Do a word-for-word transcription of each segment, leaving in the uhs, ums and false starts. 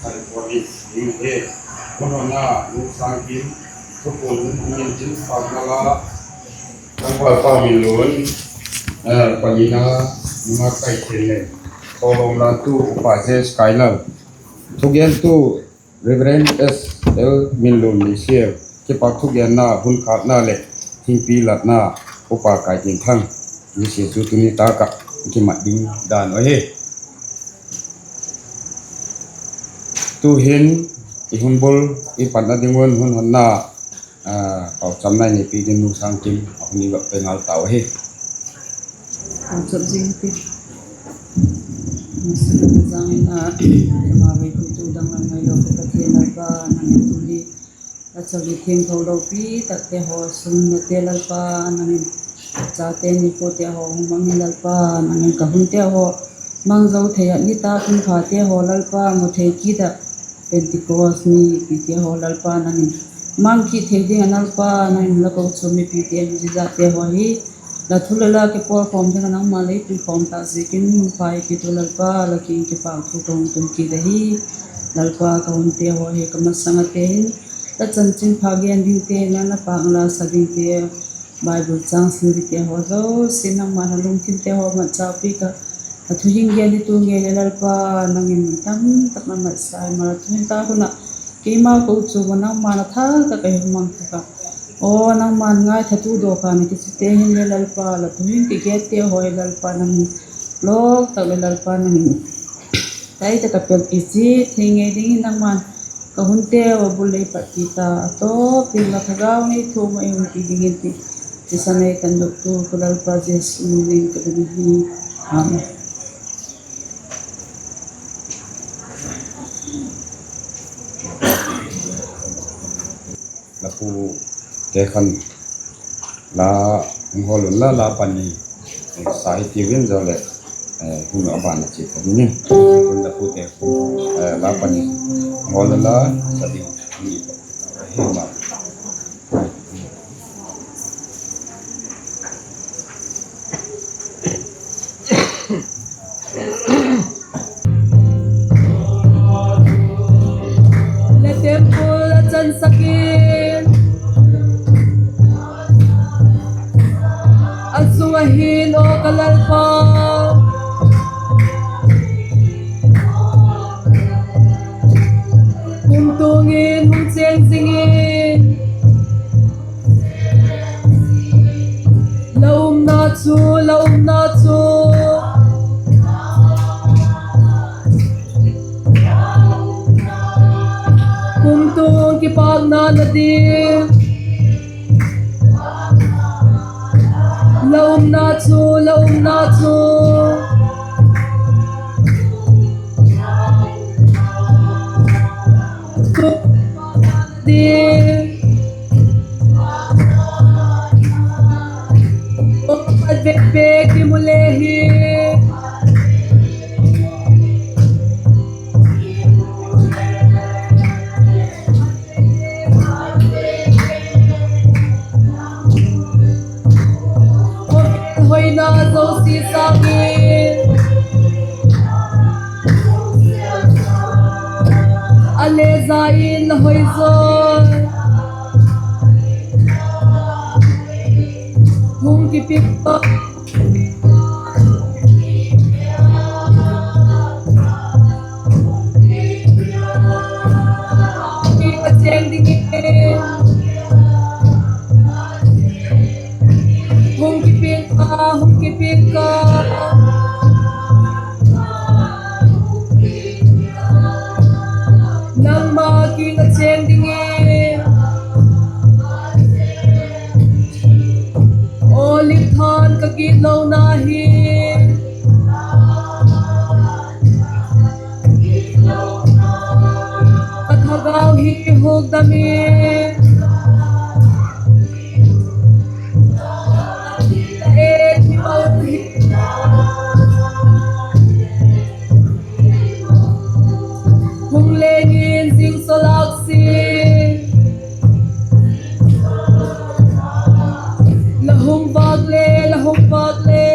Khan promise ding hi. Hun honna, nu Sangkim, thupuan hun hung in chin pâkna la, tangvalpa Minlun, eh, panina, nungak Kaithianlei, thawlawm latu Upa J S Kailal, thugentu Reverend S L Minlun Neisial, kipak thugenna, hun khâkna leh thingpi latna Upa Kaithianthang, zia chu tuni tâk ah kimat ding dan uh ahi. Tu'hin i hun bul i panna ding un hun honna, ah, pauchamna i neipi ding nu Sangkim a hun i va pe ngal tau ahi. Pauchap zing ti. Nasa na zang in a, kama vei puitu dang lam ngailo ka Pathian Lalpa, nang in tu hi la chawi thiangtho lopi takte haw sung nate Lalpa, nang in chate ni pute haw hung mang in Lalpa, nang in ka hunte haw mang zo thei ah, nitâk hun phate haw Lalpa mu thei kit ah, Pentecost ni pite haw Lalpa nang in mang kit thei ding ah Lalpa nang in la kochuam mipite, mi zizate haw hi la thu le la kipawlkhawm ding ah nangma lei puikhawm tak ziakin pha i kit u Lalpa, la kiang kipakthu ka hung tun kit ahi. Lalpa ka hunte haw hi ka masang ate hin la chanchinpha gen dingte, nang na pâk la sa dingte, Bible châng sim dingte haw zosia nangma'n la lungthimte haw matchâkpi ka, la thuhing gen dingtu ngei le Lalpa nang in mun tam tak la matsa i ma, la thuhing ta hun ah keima kochuam ah nangma'n a thak tak a hung mang thak a, aw nangma'n ngaithatu dawk a na kichite hinle Lalpa, la thuhing kigette haw hi Lalpa nang in lawk tak leh Lalpa nang in tai tak a pelpi chi thei ngei dingin nangma'n ka hunte haw bul lei pat kit a, a tawp ding la thagau nei thuam ah ei umpi dingin ti, i sa nei tan dawktu ka Lalpa Jesu min in ka dong ahi. Amen. La pute khan la hung hawl unla, la pani sa i tiu in zaw leh, eh, hun a ban a chia ka ding in, hun la pute, eh, la pani hawl unla, sa ding ni hi ma. Le temple a chansak in, a sung ah hin aw ka Lalpa, kumtuang in hung chêng zing in, la umna chu, la umna chu kumtuang kipâkna na ding, la umna chu, la umna chu ding, a pat vek vek i mu le hi. Khawvel hoina zosia sâng in, a le za in la hoi zaw, hung kipiak a chêng dingin, hung kipiak a, hung kipiak a, nangma kiang a chêng dingin, Olive than ka gitlona hi, ka thagau hi hukdam in, e thi ma hi. Hung leng in zing saw lak si, la hung vâk le, la hung vâk le,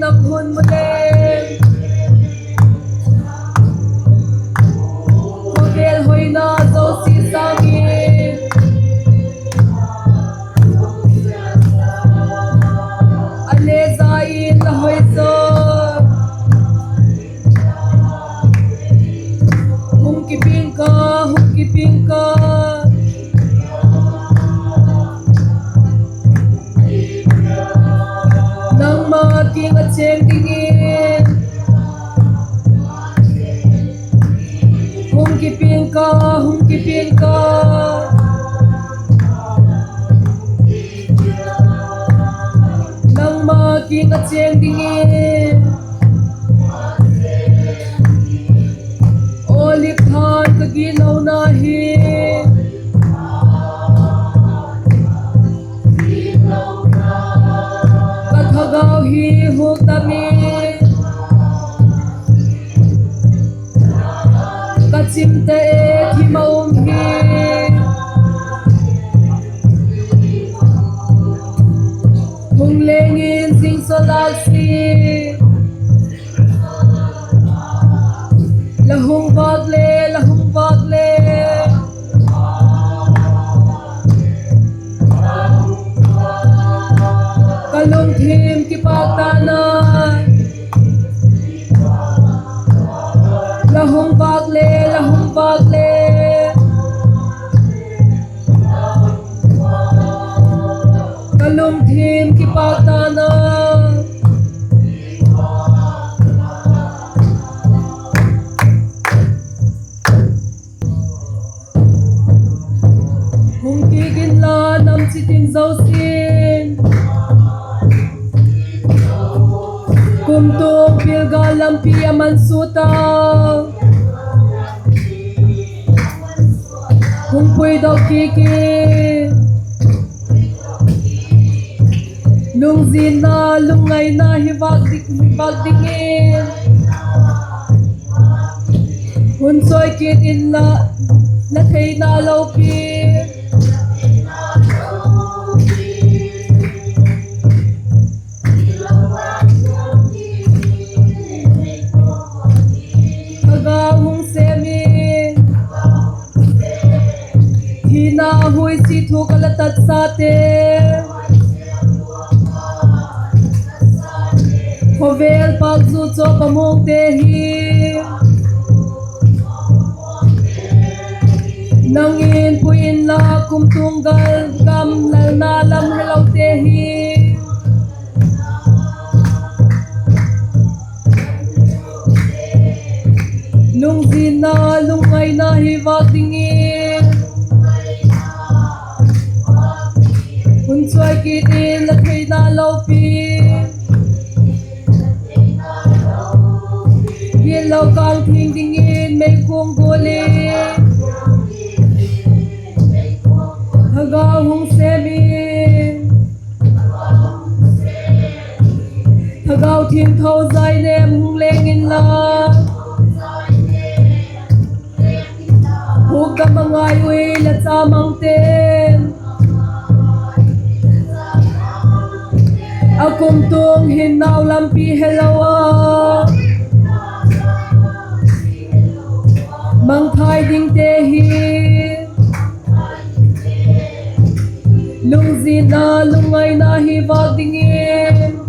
Hun mu le, khawvel hoina zosia sâng in, a le za in la hoi zaw. Hung kiping ka, hung kiping ka, nangma kiang ah chêng dingin. Hung kiping ka, hung kiping ka, nangma kiang ah chêng dingin. Olive thân ka gitlona hi, ka thagau hi hukdam in, ka chimte thim a um hi. Hung leng in zing zaw lak si, la hung vâk le, la hung vâk le, ka lungthim kipâk ta'n a. La hung vâk le, la hung vâk le, ka lungthim kipâk ta'n a. Hung kik inla nam chitin zosia'n, kumtuang pilgâl lampi a man sua ta. Hung puidok kik in, lungzinna lungngaina hi vâk dingin, hun chawi kit inla, la theina lopi. Thagau hung sêm in, thina huisi thuk a la tatsate, khawvel pâk zu chawp a muangte hi, nang in pui inla, kumtuang gam lalna lam helote hi, lungzinna lungngaina hi vâk dingin, hun chawi kit in la theina lopi. Gitlo kâng thing dingin meikuang gual in, thagau hung sêm in, Thagau Thiangtho zainêm hung leng inla, hukdam a ngai ui la chamangte'n, a kumtuang hinnau lampi helo a, mangthai dingte hi, lungzinna lungngaina hi vâk dingin,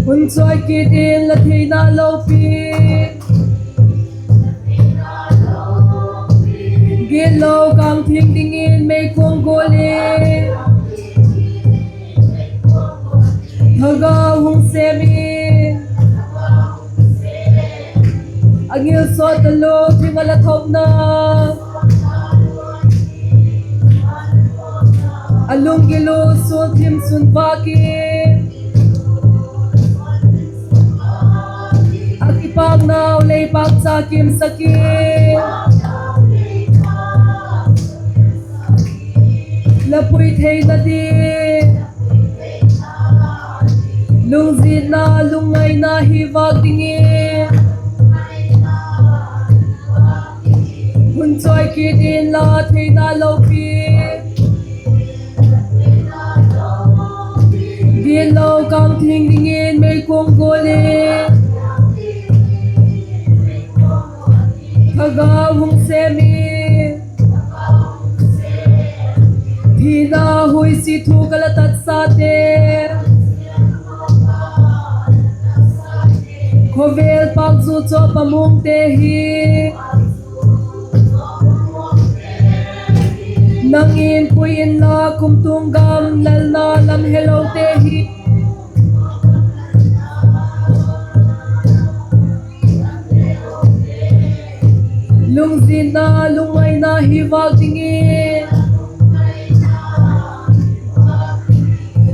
hun chawi kit in la theina lopi. Gitlo kâng thing dingin meikuang gual in, thagau hung sêm in, a ngil sawt talu thing a la thokna, a lunggil u sulthim sun vâk in, a kipâknau lei pâkcha kimsak in, la pui theina ding, lungzinna lungngaina hi vâk dingin, hun chawi kit in la theina lopi. Gitlo Kâng thing dingin meikuang gual in thagau hung sêm in, thina huisi thuk a la tatsate, khawvel pâk zu chu a pamungte hi nang in pui inla, kumtuang gam lalna lam helote hi lungzinna lungngaina hi vâk dingin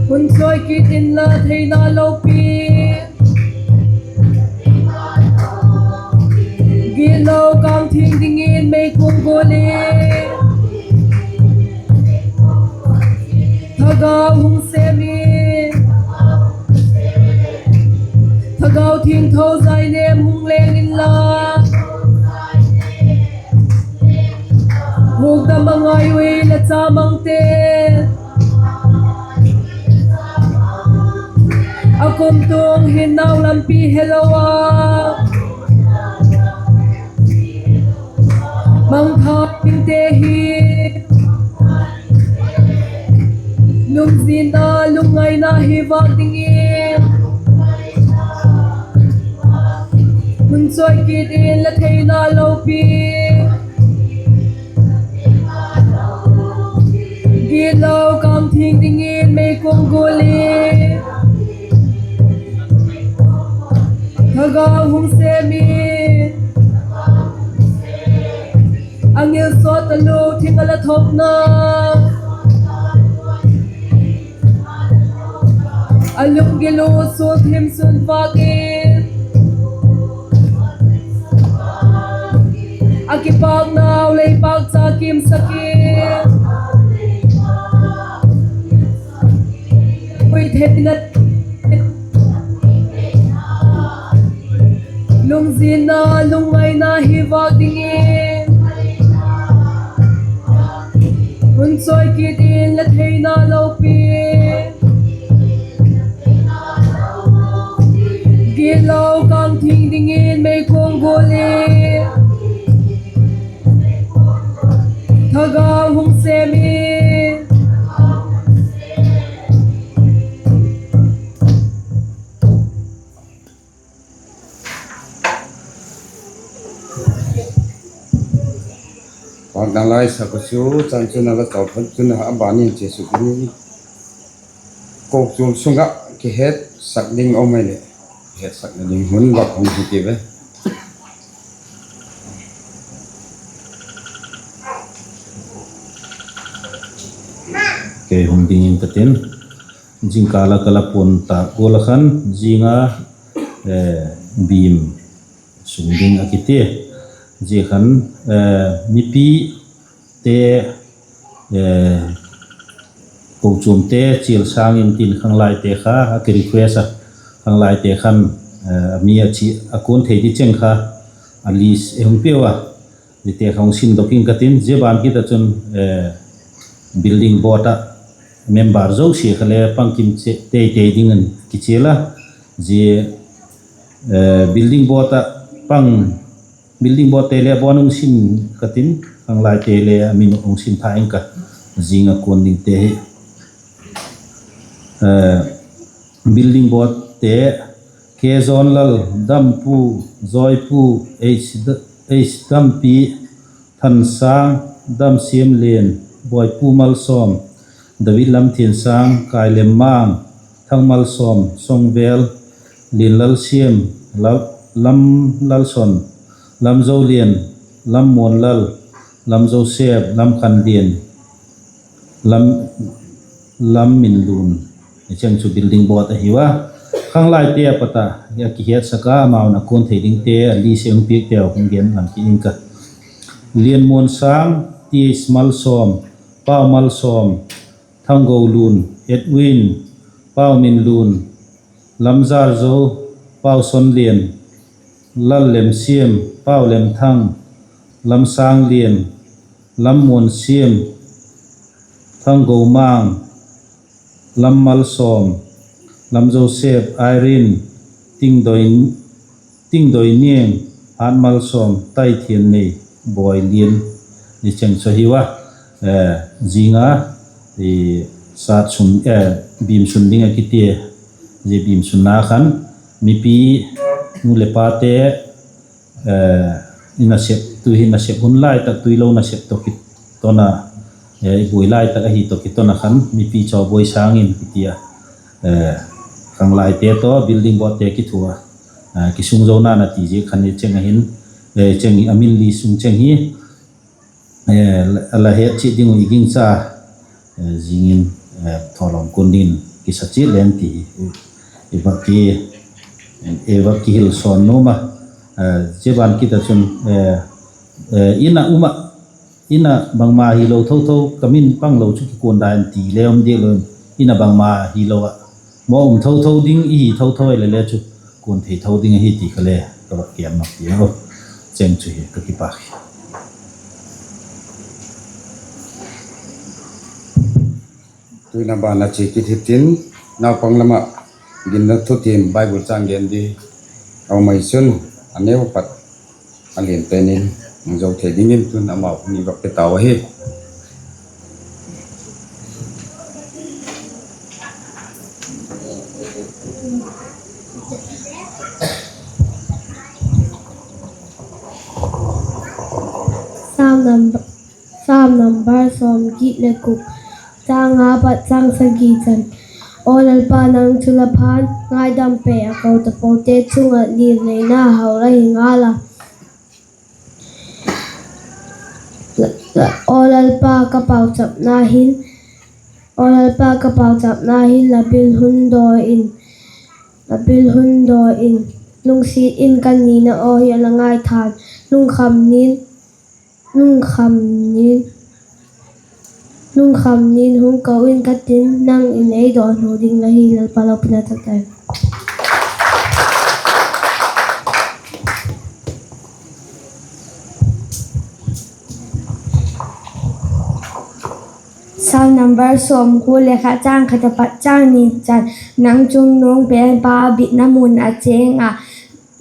hun chawi kit inla theina lopi, gitlo kâng thing dingin meikuang gual in thagau hung sêm in, thagau thiangtho zainêm hung leng inla, hukdam a ngai ui la chamangte, a kumtuang hinnau lampi helo a mangthai dingte hi lungzinna lungngaina hi vâk dingin hun chawi kit inla theina lopi, gitlo kâng thing dingin meikuang gual in thagau hung sêm in, a ngilsawt a lu thing a la thokna, a lunggil u sulthim sun vâk in, a kipâknau lei pâkcha kimsak in, pui theina lungzinna lungngaina hi vâk dingin hun chawi kit inla theina lopi, gitlo kâng thing dingin meikuang gual in thagau hung sêm in, Pâkdan la i sak uh chu chan chun a la chawlphat chun a ban in chia suk ding, kochuam sung ah kihetsak ding um ai leh, hetsakna ding hun vak hung hi ti ve. Kei hung ding in ka tin, zingkal a ka la puan tak gual ah khan zing a, bim sung ding a kiti. Zia khan mipite, kochuamte chial sâng intin khanglaite kha a kirequest a, khanglaite khan a mi a chi a kuan thei di cheng kha a list ei hung piau a, ziate kha hung simdok ing ka tin. Zia ban kit ah chun building board ah member zosia kha le pang kim teitei ding in kichial a, zia building board ah pang, building boardte le a bawn hung sim ka tin, khanglaite le a min hung sim tha ing ka, zing a kuan dingte hi. Building boardte, K. Zawnlal, Dampu, Zawipu, H. Dampi, Thansâng, Damsiamlian, Bawipu Malsawm, David Lamthiansâng, Kailemmang, Thangmalsawm, Songvel, Lianlalsiam, Lamlalson, Lamzolian, Lammuanlal, Lamjosep, Lamkhanlian, Lam, Lamminlun, i cheng chu building board ahiu a. Khanglaite a pat a a kihetsak a, amau'n a kuan thei dingte a list ei hung piakteu hung gen lang kit ing ka. Lianmuansâng, Th. Malsawm, Pau Malsawm, Thanggolun, Edwin, Pauminlun, Lamzarzo, Pausonlian, Lallemsiam, Paulemthang, Lamsânglian, Lammuansiam, Thanggomang, Lammalsawm, Lam Joseph, Irene, Tingdoi, Tingdoi Niang, Hatmalsawm, Taithiannei, Boilian, i cheng chu ahiu a, zing a, Bimsun ding a kiti, zia Bimsunna khan mipi, nu leh pate, i nasep, tu hi nasep hun lai tak, tuilo nasep tawh kiton a, i buai lai tak ahi tawh kiton a khan mipi chaw buai sâng in kiti a, khanglaite tawh building boardte kithua, kisung zo na na ti ziak khan i cheng ahin, cheng a min li sung cheng hi, la het chiat ding uh i gingcha, zing in, thawlawm kun dingin kisa chiat leng ti, i va kihil sawn nuam a, zia ban kit ah chun, in a um ah, in a bangma hilo tho tho, ka min panglo chu kikuan da in ti le um diak lo in, in a bangma hilo ah, maw um tho tho ding, i hi tho tho ahile le chu kuan thei tho ding ahi ti kha le ka va kiam nop ti a, cheng chu hi ka kipak hi. Tuin a ban a chia kit hitin, naupang lam ah ginna thutiam Bible châng gen di a um ahi chun, a neu pat a lian pen in hung zo thei dingin tun amau ni va pe tau ahi. Sam number, Sam number sawmgiat le guk, châng nga pat châng sagi chan. Aw Lalpa, nang chu la phan, ngaidam pe a ko tapote chung ah limneina hau la hi ngal a. Aw Lalpa, ka pauchapna hin, aw Lalpa, ka pauchapna hin la bil hun daw in, la bil hun daw in, lungsiat in ka nina aw hi a la ngaithan, lungkham nin, lungkham nin, lungkham nin hung ko in ka tin, nang in ei dawnhu ding la hi. Lalpa lopina chang tai. Sam number sawmkua le khat châng khat a pat châng ni chan. Nang chungnung pen pa bitna mun a chêng ah,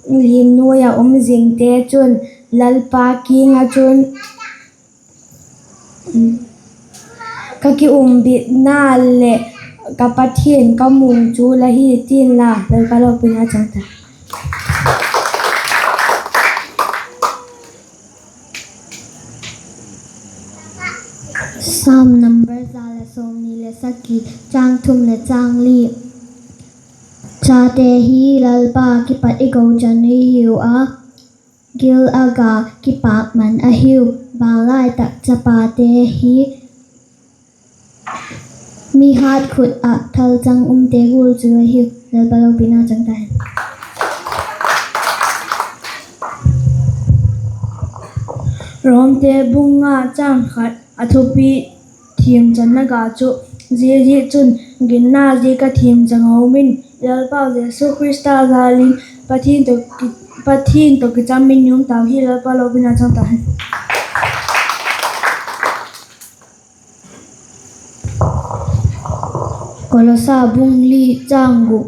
lim nuai ah um zingte chun, Lalpa kiang ah chun, ka kiumbitna leh ka Pathian ka mu chu la hi tin la. Lalpa lopina chang tai. Sam number za le sawmni le sagi, châng thum le châng li. Chate hi Lalpa kipat i gochan i hiu a, gil a ga kipâkman ahiu. Vâk lai tak chapate hi mi hat khut ah thalchang umte gual chu ahiu. Lalpa lopina chang tai. Romte bung nga châng khat a thupi thiamchanna ga chu, zia ziak chun ginna ziak a thiamchang a um in, Lalpau Jesu Khrista jal in Pathian tawh kicham in um tau hi. Lalpa lopina chang tai. Kolosa bung li châng guk.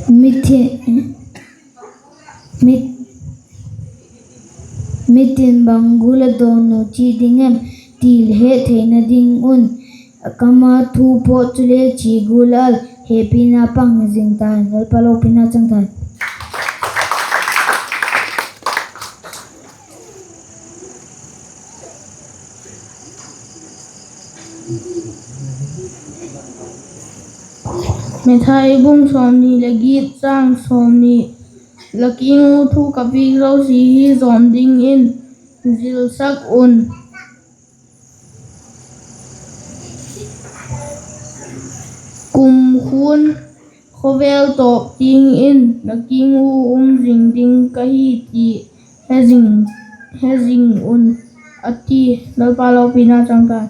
Mitin, mitin bang gual a dawnhu chi ding em ti le hettheina ding un, kam a thu pawt chule chi gual a hepina pang zing tai. Lalpa lopina chang tai. Mathai bung sawmni leh giat châng sawmni. La kiang u thu ka piak zosia hi zawm dingin zilsak un. Kumkhuan khawvel tawp tiang in la kiang u um zing ding ka hi ti he zing un, a ti. Lalpa lopina chang tai.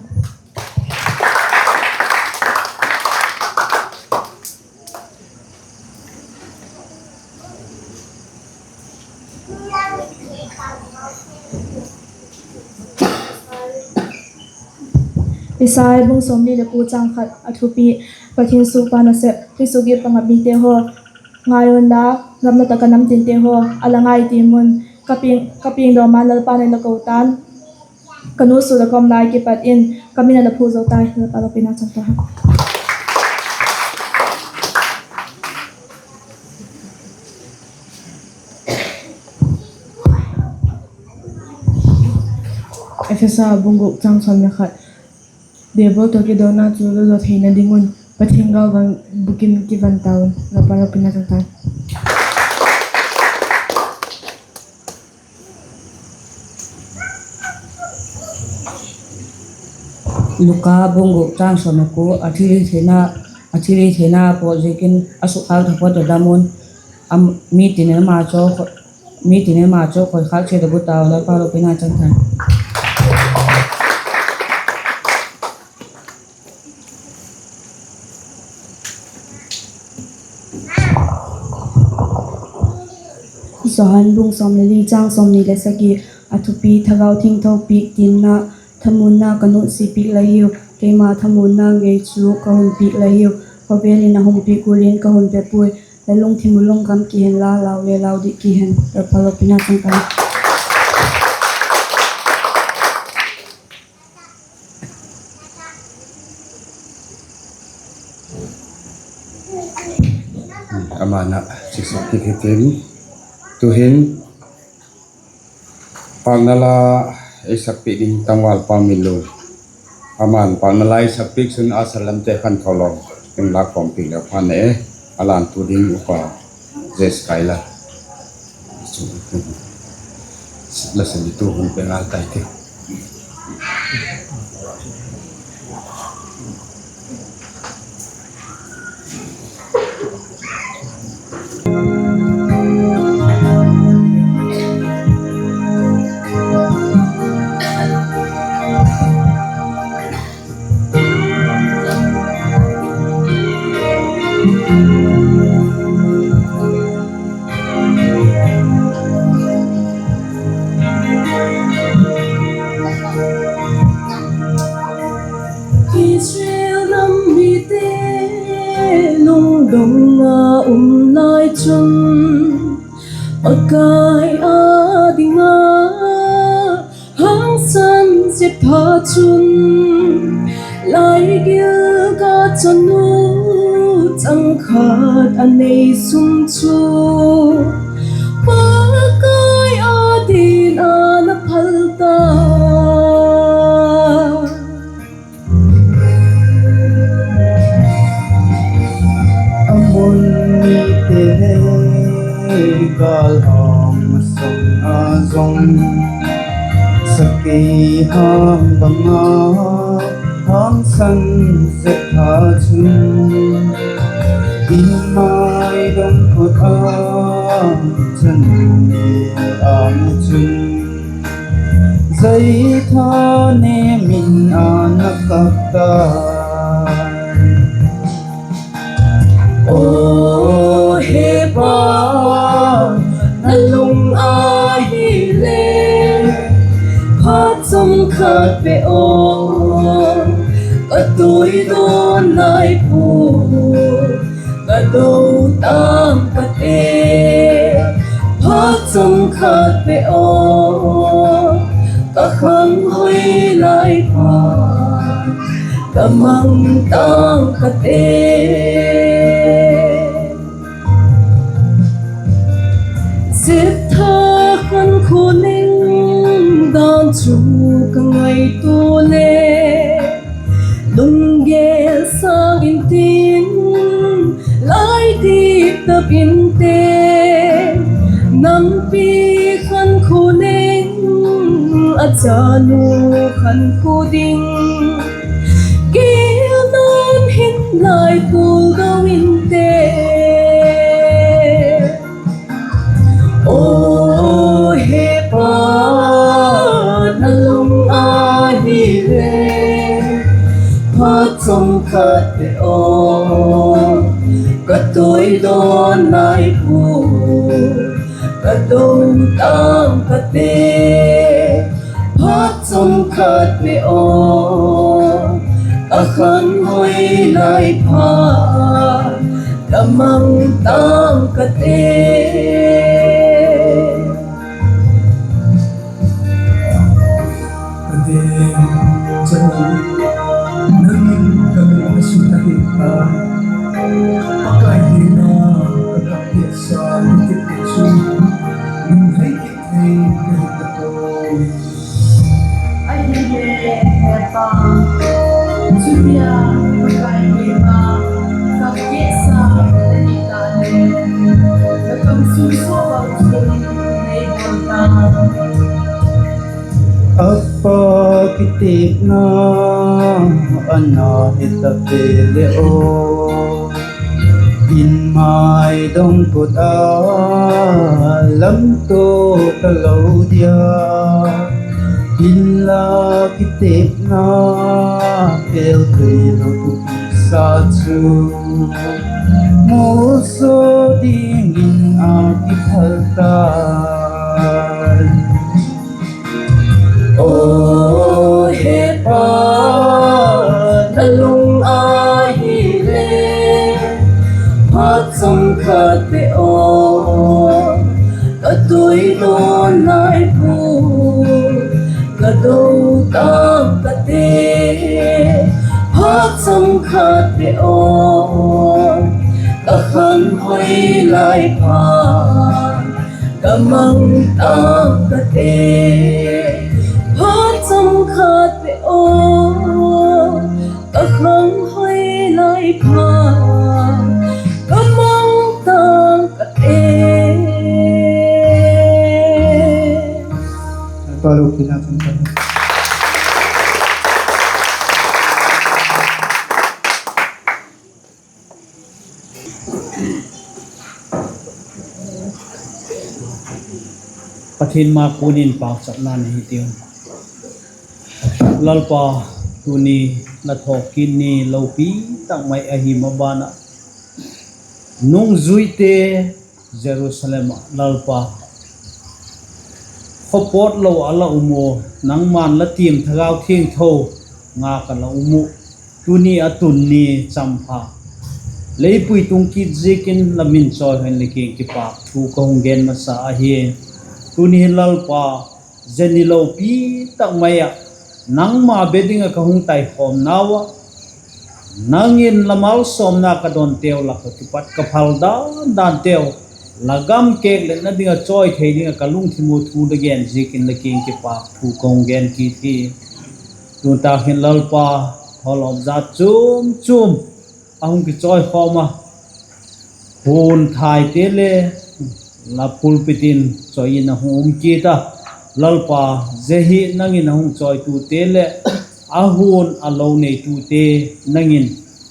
Isai bung sawmli leh kua châng khat. A thupi: Pathian suakpa nasep. Hi suk gik panga mite haw, ngai unla, gamla tak ah nam tinte haw, a la ngai tiam un. Ka piang, ka piangdawm ah Lalpa'n ei la ko ta'n; ka nu sual ah ka um lai kipat in ka min a la phuak zo tai. Lalpa lopina chang ta. Ephesa bung guk châng sawm leh khat. Diabol tawh kidona chu lo theina ding un, Pathian gâlvan bukim kivan tau in. Lalpa lopina chang ta. Luka bung guk châng sawm leh kua. A thilhitheina, a thilhitheina pawt ziakin a sukkhâk taphot a dam un, a, mi tin in ama chu, mi tin in ama chu khoikhâk chiat a bu tau. Lalpa lopina chang ta. Johan bung sawm leh li châng sawmni leh sagi. A thupi: Thagau Thiangtho piak tiamna. Thamuanna ka nutsia piak la hiu, keima thamuanna ngei chu ka hun piak la hiu; khawvel in a hung piak gual in ka hun pe puai. La lungthim uh lunggam ki hen la, lau le lau dik ki hen. Lalpa lopina chang ta. Ama'n a chisak kit hitin, tu'hin pâkna la ei sakpiak ding tangval pa Minlun, ama'n pâkna la ei sakpiak chun a salamte khan tho lo, eng la kawmpiak leu phan e. A lântu ding upa Jes Kaila, la salitu hung pe ngal tai ti. Israel nam mite lungdong a um lai chun, Pakai â ding a hangsan Jephtha chun, laigil ka chanu chang khat a nei sum chu, Pakai â ding a na phal ta. Ammon mite gâl hawng a sawng a zong, sakei hang bang a hangsan Jephtha chun, i mai dong khut a chanu âng chun, zai tha ne min a na kap ta. Aw he Pa, na lung ahile, phat chomkhat pe aw, ka tuidawn lai pua, ka do tâng ka te, phat chomkhat pe aw, ka khanghoi lai pua, ka mang tâng ka te. Jephtha khankhua neng dan chu ka ngaitua le, lunggel sâng intin, lai dik tak inte, nampi khankhua neng, a chanu khankhua ding, gil nam hin lai pul do inte. Aw he Pa, na lung ahile, phat chomkhat pe aw, ka tuidawn lai pua, ka do tâng ka te, phat chomkhat pe aw, A khanghoi lai pha ka mang tang ka te. Ka deng chan nang in ka lung a sut ahi ta. Pakai hina ka kap piaksa lungthim chu nung hei kit thei ka hi ta pua. Ahile, he Pa, chutia Pakai hina ka kap piaksa la hi ta le, la kam sung sua bang sung nei bawl ta. A Pa, kitepna a na hi ta ve le aw, in mai dong kut a lam to ta lo dia, inla kitepna pel thei lo thupi sa chu musaw dingin a kiphal tai. Aw he Pa, na lung ahile, phat chang khat pe aw, ka tuidawn lai phu ka do tang ka te. Phat chang khat pe aw, ka khanghoi lai pha ka mang tang ka te. Phat chang khat pe aw, ka khanghoi lai pha ka mang tang ka te. Pa lopina chang ka Pathian ma kuan in pauchapna nei hitiu. Lalpa, tuni la thawkit ni lopi tak mai ahi ma ban ah, nungzuite Jerusalem ah Lalpa, khawpawt lo a la um u, nangma'n la tiam Thagau Thiangtho ngak a la um uh. Tuni a tun ni champha, lei pui tung kit ziakin la min chawi hen le kiang kipâk thu ka hung gen masa ahi. Tuni hin Lalpa, zia ni lopi tak mai ah nangma be ding ah ka hung taikhawmnau ah, nang in la malsawmna ka dawnteu lak ah kipat ka phal dan danteu, la gam kêkletna ding ah chawi thei ding ah ka lungthim u thu la gen ziakin la kiang kipâk thu ka hung gen kit hi. Tun tak hin Lalpa, hall of zat chuam chuam a hung kichawikhawm a, huan thaite le la pulpit in chawi in a hung um kit a. Lalpa, zia hi nang in a hung chawitute leh a huan a lo neitute, nang in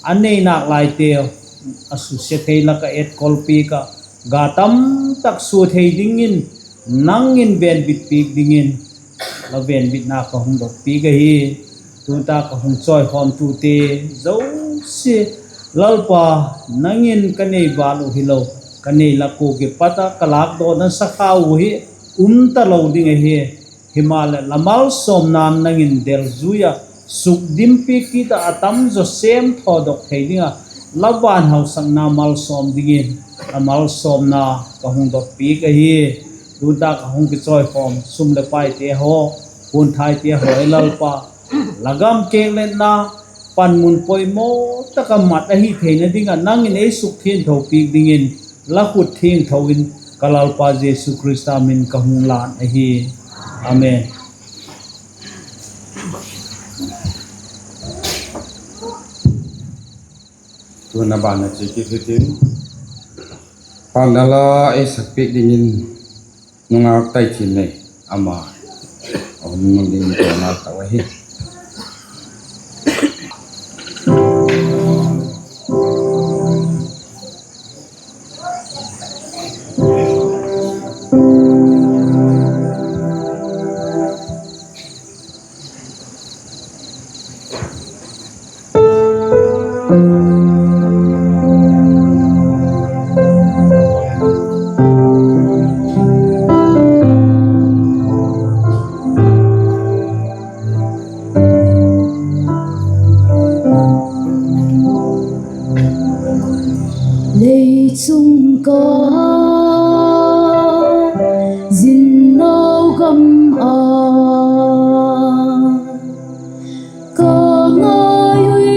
a nei nâk laiteu a susia thei lak ah etkol piak ah, ga tam tak sua thei dingin nang in venbit piak dingin la venbitna ka hung dot piak ahi. Tun tak a hung chawikhawmtute zosia, Lalpa, nang in ka nei vâl uh hilo, ka nei lak ua kipat ah ka lâkdawna sakhau uh hi um talo ding ahi. Himaleh la malsawmna'n nang in delzui ah, sukdim piak kit ah, a tam zaw sêm thawdok thei ding ah la van hausakna malsawm dingin la malsawmna ka hung dot piak ahi. Tun tak a hung kichawikhawm sum leh paite haw, huan thaite haw hi Lalpa, la gam kêkletna panmun poimaw tak ah mat ahi theina ding ah nang in ei sukthiangtho piak dingin la khut thiangtho in ka Lalpa Jesu Khrista min ka hung lân ahi. Amen. Tun a ban a chia kit hitin, pâkna la ei sak piak dingin nungak Taithiannei, ama a hun mang dingin ka ngal tau ahi. Ngai ui,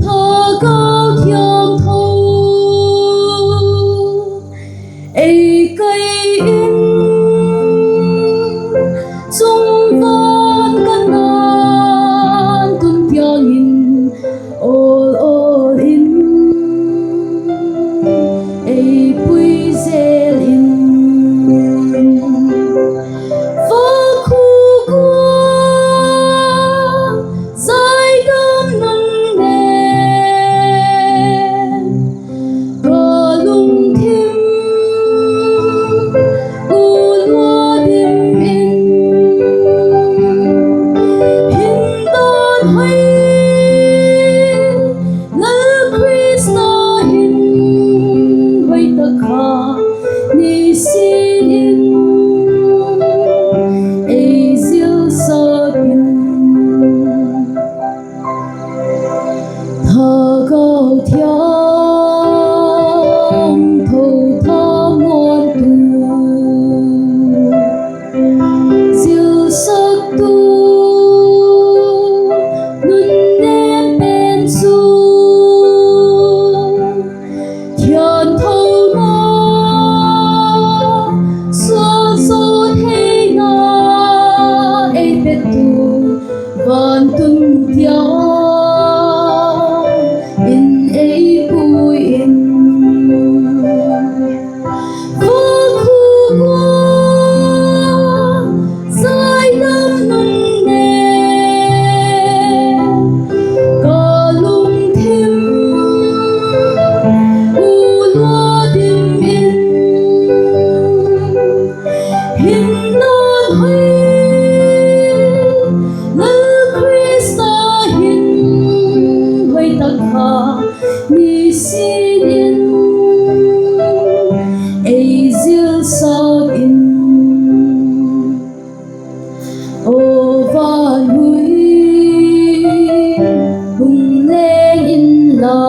Thagau Thiangtho ei kai in, chungvang Kanaan tun tiang in, awl awl in ei pui zel in. Vakhuk ua zaidam nung ne, ka lungthim u lua dim in, hindan hoi Lal Khrista hin hoi tak kha nisin in ei zilsak in. Thagau Thiangtho thamuantu, zilsaktu, nunnêm pen chu thianthona, sual zaw theina ei petu, vantun tiang in ei pui in. Vakhuk ua zaidam nung ne, ka lungthim u lua dim in, hindan hoi Lal Khrista hin hoi tak kha nisin in ei zilsak in. Aw van hui, hung leng inla,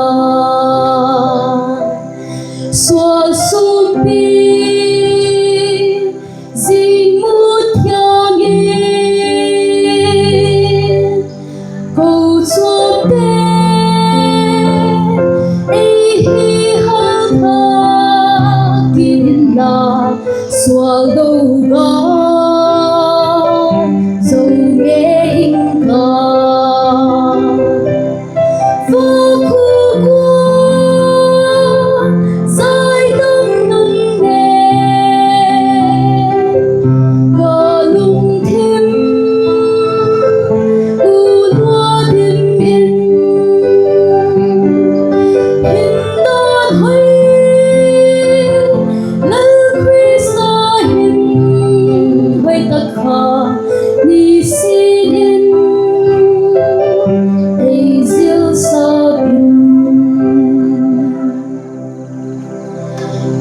sual sumpi zing mut thiang in, kochuamte ei hi hal thak kit inla, sual do ga zo ngei ing ka. Vakhuk ua zaidam nung ne, ka lungthim u lua dim in, hindan hoi Lal Khrista hin hoi tak kha nisin in ei zilsak in.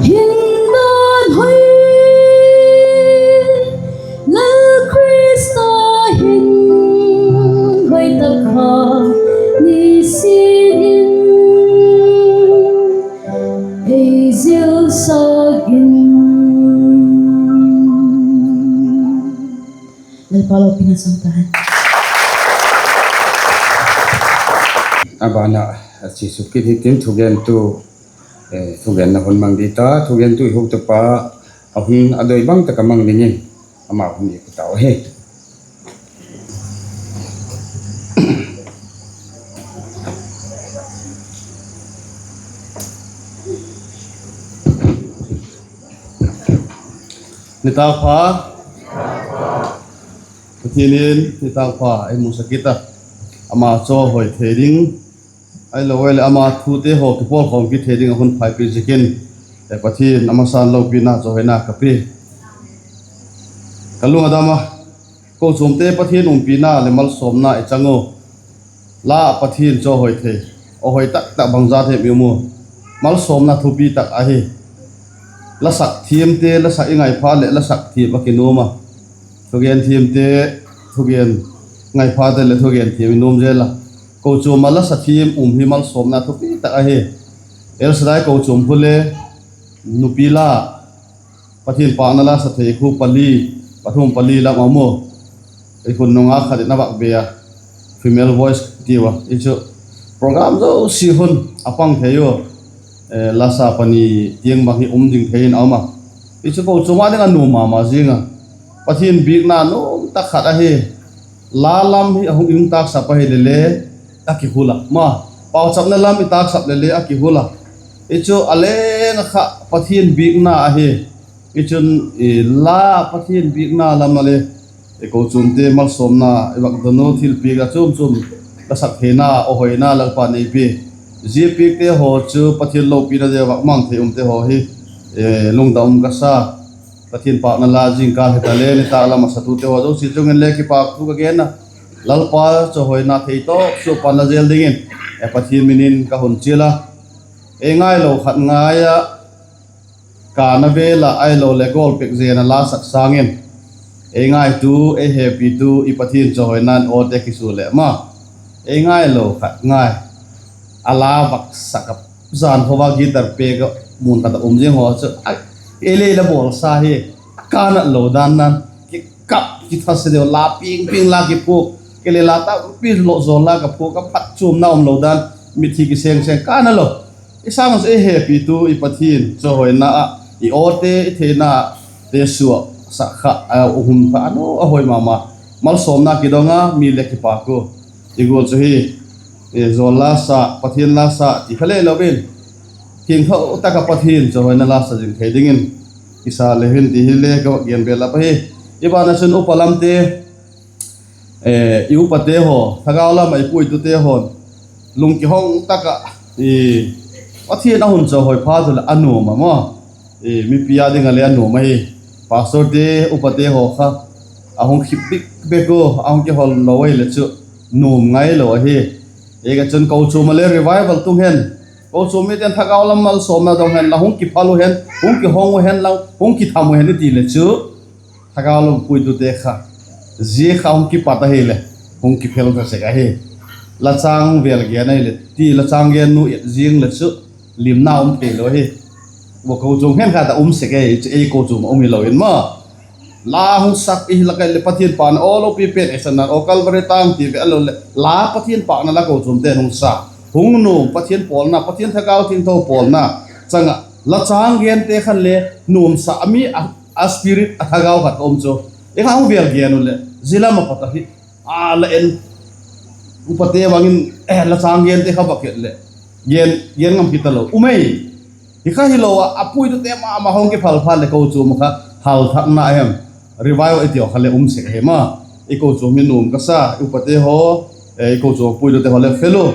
Hindan hoi Lal Khrista hin hoi tak kha nisin in ei zilsak in. Lalpa lopina chang ta hen. A ban ah, a chi suk kit hitin thugentu, thugenna hun mang di ta, thugentu i hotapa, a hun a doi bang tak a mang dingin, ama hun i pu tau ahi. Nitâk pha. Pathian in nitâk pha ei musak kit a, ama chawihoi thei ding, ahilo leh ama thute haw kipawlkhawm kit thei ding a hun phaipi ziakin, Pathian a masa'n lopina chawihoi na ka pia. Ka lung a dam a, kochuamte Pathian umpina leh malsawmna i chang u. La ah Pathian chawihoi thei, a hoi tak tak bangzat hem i um u. Malsawmna thupi tak ahi. La sak thiamte, la sak i ngaipha leh la sak thiam a kinuam a. Thugen thiamte, thugen ngaiphate leh thugen thiam i nuam zel a. Kochuam ah la sa thiam um hi malsawmna thupi tak ahi. El Shaddai kochuam khu le nupi la, Pathian pâkna la sa thei khu pali, pathum pali lam a um u. Ei hun nung a khat in a vak be a, female voice tiu a, i chu program zosia hun a pang thei u, lasa pani tiang bang hi um ding thei in a um a. I chu kochuam a ding a nuam ma ma zing a, Pathian biakna nuam tak khat ahi. La lam hi a hung i hung tâksap ahile le a kihul a, ma, pauchapna lam i tâksap le le a kihul a. I chu a leng a kha Pathian biakna ahi. I chun, la Pathian biakna lam a le, kochuamte malsawmna i vak don u, thilpiak a chuam chuam ka sak theina, a hoina Lalpa'n ei pia. Zia piakte haw chu Pathian lopina deu vak mang thei umte haw hi, lungdam um ka sa. Pathian pâkna la zingkal hita le nitâk lam a satute haw zosia chung in le kipâk thu ka gen a. Lalpa chawihoina thei tawk sua panla zel dingin Pathian min in ka hun chial a. Ei ngailo khat ngai ah, kâna vêl ah ahiloleh goal pek zen a la sak sâng in, ei ngaitu, ei hepitu i Pathian chawihoina'n awte kisua leh ma, ei ngailo khat ngai a la vak sak a, zan khaw va guitar pek a, mun khat a um zing haw chu, ei le la bawlsa hi, a kânat lo dan nan, kikap kithase deu, la piang piang la kiphuak, kei le la tampi lo zawl la ka phuak a, phatchuamna um lo dan, mithi kiseng seng kâna lo. I sâng chu ei hepitu i Pathian chawihoina ah i awte, i theinate sua sak kha, a hun kha a nu a hoi ma ma, malsawmna kidong a, mi le kipâk u. I gual chu hi, zawl la sa, Pathian la sa ti kha le lo in, thiangtho tak ah Pathian chawihoina la sa zing thei dingin kisa le hin ti hile ka va gen bel a pa hi. I ban ah chun upa lamte, i upate haw, thagau lam ah i puitute haw, lungkihong tak ah, Pathian a hun chawihoi phat u leh a nuam a maw. Mipi â ding ah le a nuam ahi. Pastorte, upate haw kha a hung khip bik bek u, a hung kihol lo ahileh chu nuam ngailo ahi. Ziak ah chun kochuam ah le revival tung hen, kochuam mite'n thagau lam malsawmna dong hen la, hung kiphal u hen, hung kihong u hen la, hung kitham u hen i ti leh chu, thagau lam puitute kha, zia kha hung kipat ahileh, hung kiphel ta sek ahi. La châng vêl gen ahileh ti, la châng gen nu et zing leh chu limna um theilo ahi. Kochuam khenkhat ah um sek ahi chu, ei kochuam ah um hilo in maw. La hung sak i hi lak ah leh Pathian pâkna aw lopi pen, ei sanna aw Calvary tâng ti ve a lo leh la Pathian pâkna la kochuamte'n hung sa, hung nuam, Pathian pawlna, Pathian thagau thiangtho pawlna chang ah la châng gente khan le nuamsa a mi, a spirit, a thagau khat ka um chu. I kha hung vêl gen u leh zia lam ah pat ahi, a la en, upate bang in, la châng gente kha va et leh gen ngam kit talo um ei. Hi kha hilo ah, a puitute ma ma hung kiphal phat leh kochuam kha halthakna hem, revival i ti u kha le um sek ahi ma. I kochuam hi nuam ka sa, i upate haw, i kochuam puitute haw le fel u,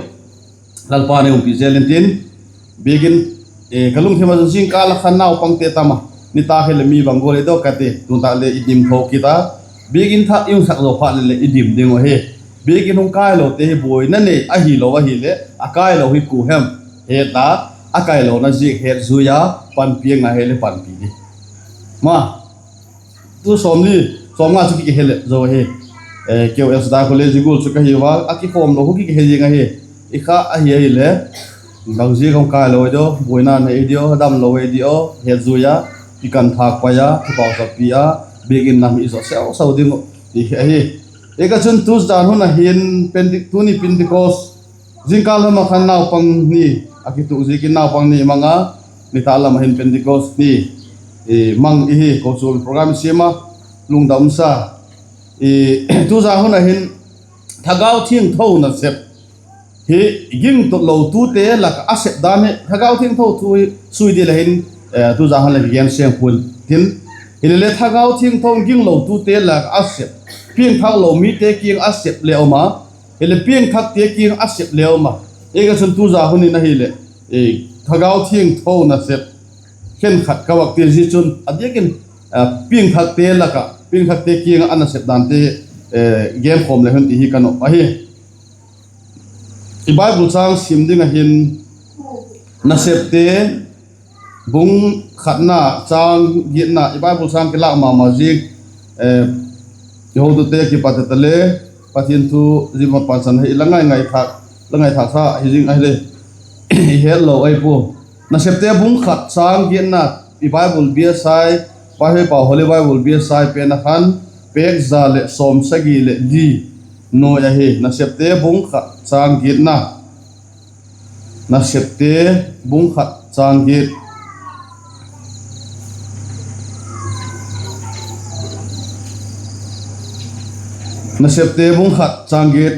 Lalpa'n ei umpi zel intin. Biakin, ka lungthim ah zingkâl ah khan naupangte tam a, nitâk hileh mi bang gual i dok ka ti, tun tak le i dim tho kit a. Biakin thak i hung sak zaw phat leh leh i dim ding uh ahi. Biakin hung kâilote hi buaina nei ahilo ahileh, a kâilo hi kua hem het a, a kâilona ziak het zui a, panpi a ngai hileh panpi di. Ma, tu sawmli, sawmnga chu ki, kihe leh zo ahi. Keu el sda khu le zia gual chu ka hi ua, a kikhawm lo khu ki, kihe zing ahi. I kha ahi ahileh, bang ziak hung kâilo i di aw, buaina nei i di aw, damlo i di aw, het zui a, kikan thâk pai a, kipauchappi a, biakin nam i zo sau sau ding uh ti ahi. Ziak ah chun tu zan hun ah hin, tuni Pentecost, zingkâl hun ah khan naupang ni a kituk ziakin naupang ni mang a, nitâk lam ah hin Pentecost ni mang i hi, kochuam program i siam a, lungdam um sa. Tu zan hun ah hin thagau thiangtho nasep hi gingtutlote lak ah a sep dan hi, thagau thiangtho thu hi sui ding le hin, tu zan hun leh kigen seng pua'n tin, hileleh thagau thiangtho ginglote lak ah a sep, piangthaklo mite kiang a sep le um a, hileh piangthakte kiang a sep le um a. Ziak ah chun tu zan hun in ahileh thagau thiangtho nasep khenkhat ka vak ti zia chun a diak in, piangthakte lak ah, piangthakte kiang ah a nasep dante genkhawm le hun ti hi ka nop ahi. I Bible châng sim ding ah hin, Nasepte bung khatna châng giatna, i Bible châng kilâk ma ma ziang, i hotute kipat ta le, Pathian thu zia ma pansan hi la ngaithâk, la ngaithâk sa hi zing ahileh, i hetlo ahi pua. Nasepte bung khat châng giatna, i Bible biasai, Paihoi pau Holy Bible biasai pen ah khan, pêk za leh sawmsagi leh li nuai ahi. Nasepte bung khat châng giatna. Nasepte bung khat châng giat. Nasepte bung khat châng giat.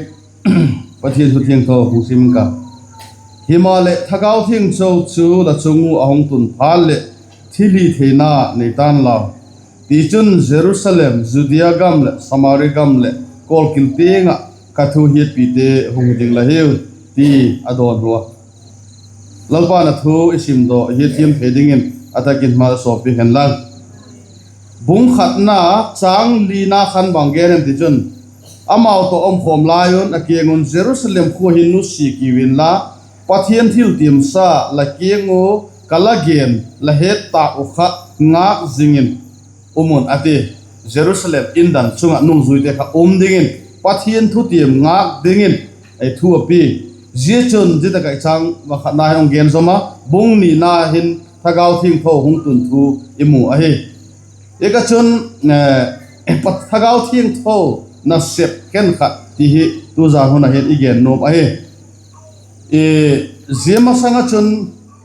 Pathian thu thiangtho hung sim ka. Himaleh, Thagau Thiangtho chu la chung ua a hung tun phat leh thilhitheina nei ta'n lau. Tichun, Jerusalem, Judea gam leh Samari gam leh kawlkil tiang ah ka thu hiatpite hung hi ding la hiu, ti a dawnhu a. Lalpa'n a thu i simdawk i hiathiam thei dingin a tak in mal a sawmpi hen lang. Bung khatna châng lina khan bang gen em ti chun, amau tawh um khawm lai un a kiang un, Jerusalem khua hin nusia kiu inla, Pathian thiltiamsa la kiang ua ka la gen la het tâk uh kha ngâk zing in um un, a ti. Jerusalem indan chung ah nungzuite kha um dingin, Pathian thutiam ngâk dingin ei thu a pia. Zia chun zia tak ah i châng khatna hin hung gen zawm a, bung nina hin Thagau Thiangtho hung tun thu i mu ahi. Ziak a chun, Thagau Thiangtho nasep khenkhat ti hi tu zan hun ah hin i gen nuam ahi. Zia masang ah chun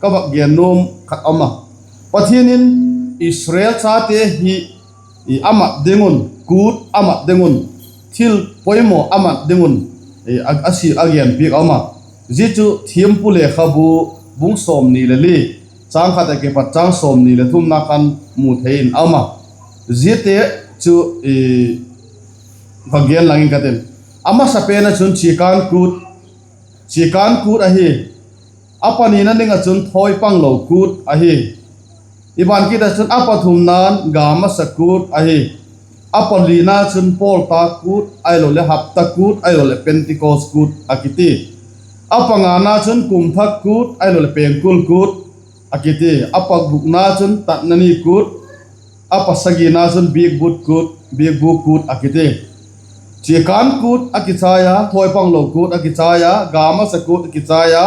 ka vak gen nuam khat um a, Pathian in Israel chate hi a mat ding un, kût a mat ding un, thil poimaw a mat ding un a genpiak a um a. Zia chu Thiampu Lekhabu bung sawmni leh li, châng khat a kipat châng sawmni leh thumna khan mu thei in a um a. Ziate chu vak gen lang ing ka tin. A masapen ah chun chiakân kût, chiakân kût ahi. A panina ding ah chun thawipanglo kût ahi. I ban kit ah chun a pathumna'n ga masa kût ahi. A palina chun pawltâk kût ahiloleh hapta kût ahiloleh Pentecost kût a kiti. A pangana chun kumthak kût ahiloleh pengkul kût a kiti. A pagukna chun tatna ni kût, a pasagina chun biakbûk kût, biakbûk kût a kiti. Chiakân kût a kichai a, thawipanglo kût a kichai a, ga masa kût a kichai a,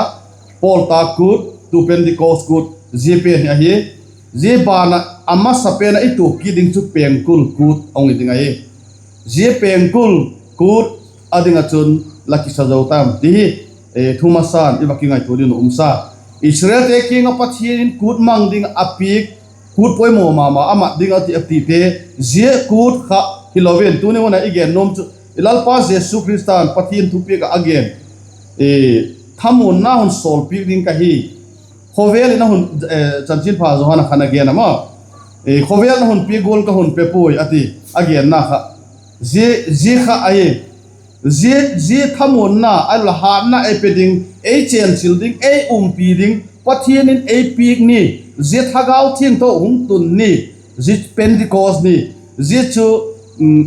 pawltâk kût, tu Pentecost kût, zia pen hi ahi. Zia ban ah a masapen ah i tuak kit ding chu pengkul kût a hung hi ding ahi. Zia pengkul kût a ding ah chun la kisa zo tam ti hi thumasa'n i va kingaitua ding uh um sa. Israelte kiang ah Pathian in kût mang ding a piak, kût poimaw ma ma a mat ding a ti a tite, zia kût kha hilo in tuni hun ah i gen nuam chu i Lalpa Jesu Khrista'n Pathian thupiak ah a gen thamuanna hun sawlpiak ding ka hi. Khawvel in a hun, Chanchinpha Johan ah khan a gen a maw, khawvel in a hun piak gual ka hun pe puai a ti, a genna kha zia kha ahi. Zia, zia thamuanna a la hatna ei pe ding, ei chênchil ding, ei umpi ding Pathian in ei piak ni, zia Thagau Thiangtho hung tun ni, zia Pentecost ni, zia chu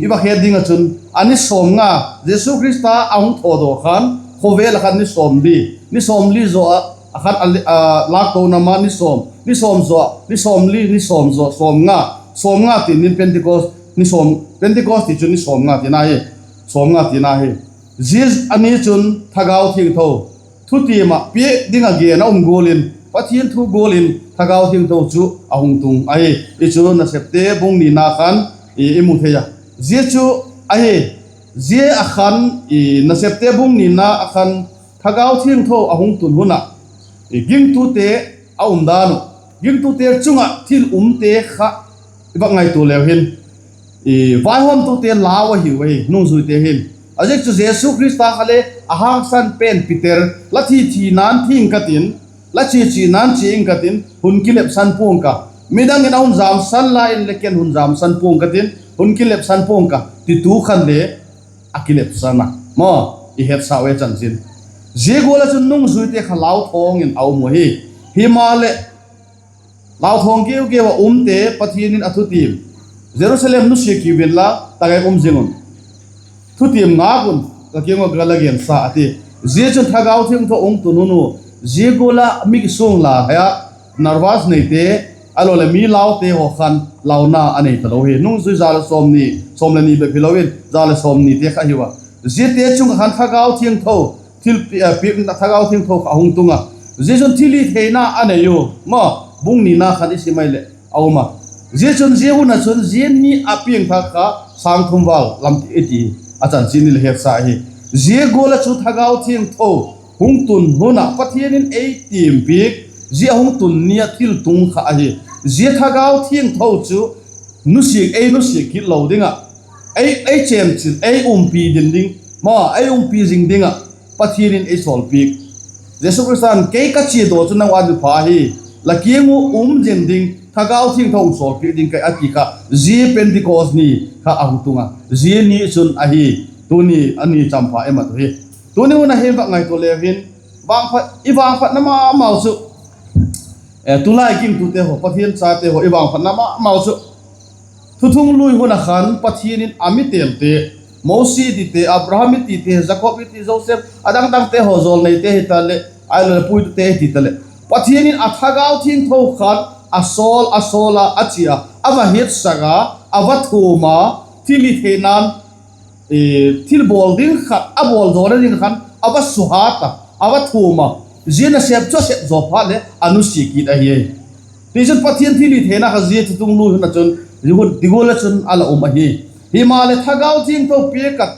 i va het ding ah chun a ni sawmnga, Jesu Khrista a hung thawdaw khan khawvel ah khan ni sawmli, ni sawmli zaw ah, a khan a lâkto nam ah ni sawm, ni sawm zaw, ni sawmli, ni sawm zaw, sawmnga, sawmnga tin in Pentecost ni sawm, Pentecost ti chu ni sawmnga tina hi, sawmnga tina hi. Zia a ni chun Thagau Thiangtho thutiam ah piak ding ah gen a um gual in, Pathian thu gual in Thagau Thiangtho chu a hung tung ahi. I chu Nasepte bung nina khan i mu thei a. Zia chu ahi, zia a khan, Nasepte bung nina a khan Thagau Thiangtho a hung tun hun ah gingtute a um dan uh, gingtute chung ah thil umte kha i va ngaitua leu hin, vaihawmtute lau ahiu ahi, nungzuite hin. A ziak chu Jesu Khrista kha le a hangsan pen Peter, la thi thina'n thi ing ka tin, la chia china'n chia ing ka tin, hun kilepsan pua'ng ka, midang in a hun jamsan lai in le ken hun jamsan pua'ng ka tin, hun kilepsan pua'ng ka, titu khan le a kilepsan a maw, i hetsa e chanchin. Zia gual ah chun nungzuite kha lauthawng in a um uh ahi. Himaleh, lauthawng keu keu ah umte Pathian in a thutiam, Jerusalem nusia kiu inla, tak ah um zing un, thutiam ngâk un, ka kiang ua ka la gensa a ti. Zia chun Thagau Thiangtho hung tun hun uh, zia gual ah mi kisuang la hia, nervous neite, ahiloleh mi laute haw khan launa a nei talo hi. Nungzui za leh sawmni, sawm leh ni bep hilo in za leh sawmnite kha hiu a. Ziate chung ah khan Thagau Thiangtho, thil piakna Thagau Thiangtho kha a hung tung a. Zia chun thilhitheina a nei u maw, bung nina khan i sim ai leh a um a. Zia chun zia hun ah chun zia ni a piangthak kha sâng thum val lam ti i ti a chanchin i la hetsa hi. Zia gual ah chu Thagau Thiangtho hung tun hun ah Pathian in ei tiam piak, zia hung tun ni ah thil tung kha ahi. Zia Thagau Thiangtho chu nusia, ei nusia kit lo ding ah, ei, ei chênchil, ei umpi din ding, ma, ei umpi zing ding ah Pathian in ei sawlpiak. Jesu Khrista'n, kei ka chia daw chu nang â ding pha hi, la kiang uh um zing ding Thagau Thiangtho hung sawlpiak ding ka hi a ti kha, zia Pentecost ni kha a hung tung a, zia ni chun ahi. Tuni a ni champha i mat uh hi. Tuni hun ah hin vak ngaitua leu hin, vangphat, i vangphatna ma mau chu, tulai gingtute haw, Pathian chate haw, i vangphatna ma mau chu, Thuthung Lui hun ah khan Pathian in a mi têlte, Mosi i tite, Abraham i tite, Jakob i ti, Joseph, a dang dangte haw, jawlneite hitaleh, ahiloleh puitute hi ti taleh, Pathian in a Thagau Thiangtho khan a sawl, a sawl a, a chia a, a va hiatsak a, a va thuam a, thilhitheina'n thilbawl ding khat a bawl zawna ding khan a va suhat a, a va thuam a, zia nasep chu a sep zaw phat leh a nusia kit ahi. Tichun Pathian thilhitheina kha zia Thuthung Lui hun ah chun, zia hun ti gual ah chun a la um ahi. Himaleh Thagau Thiangtho piak ah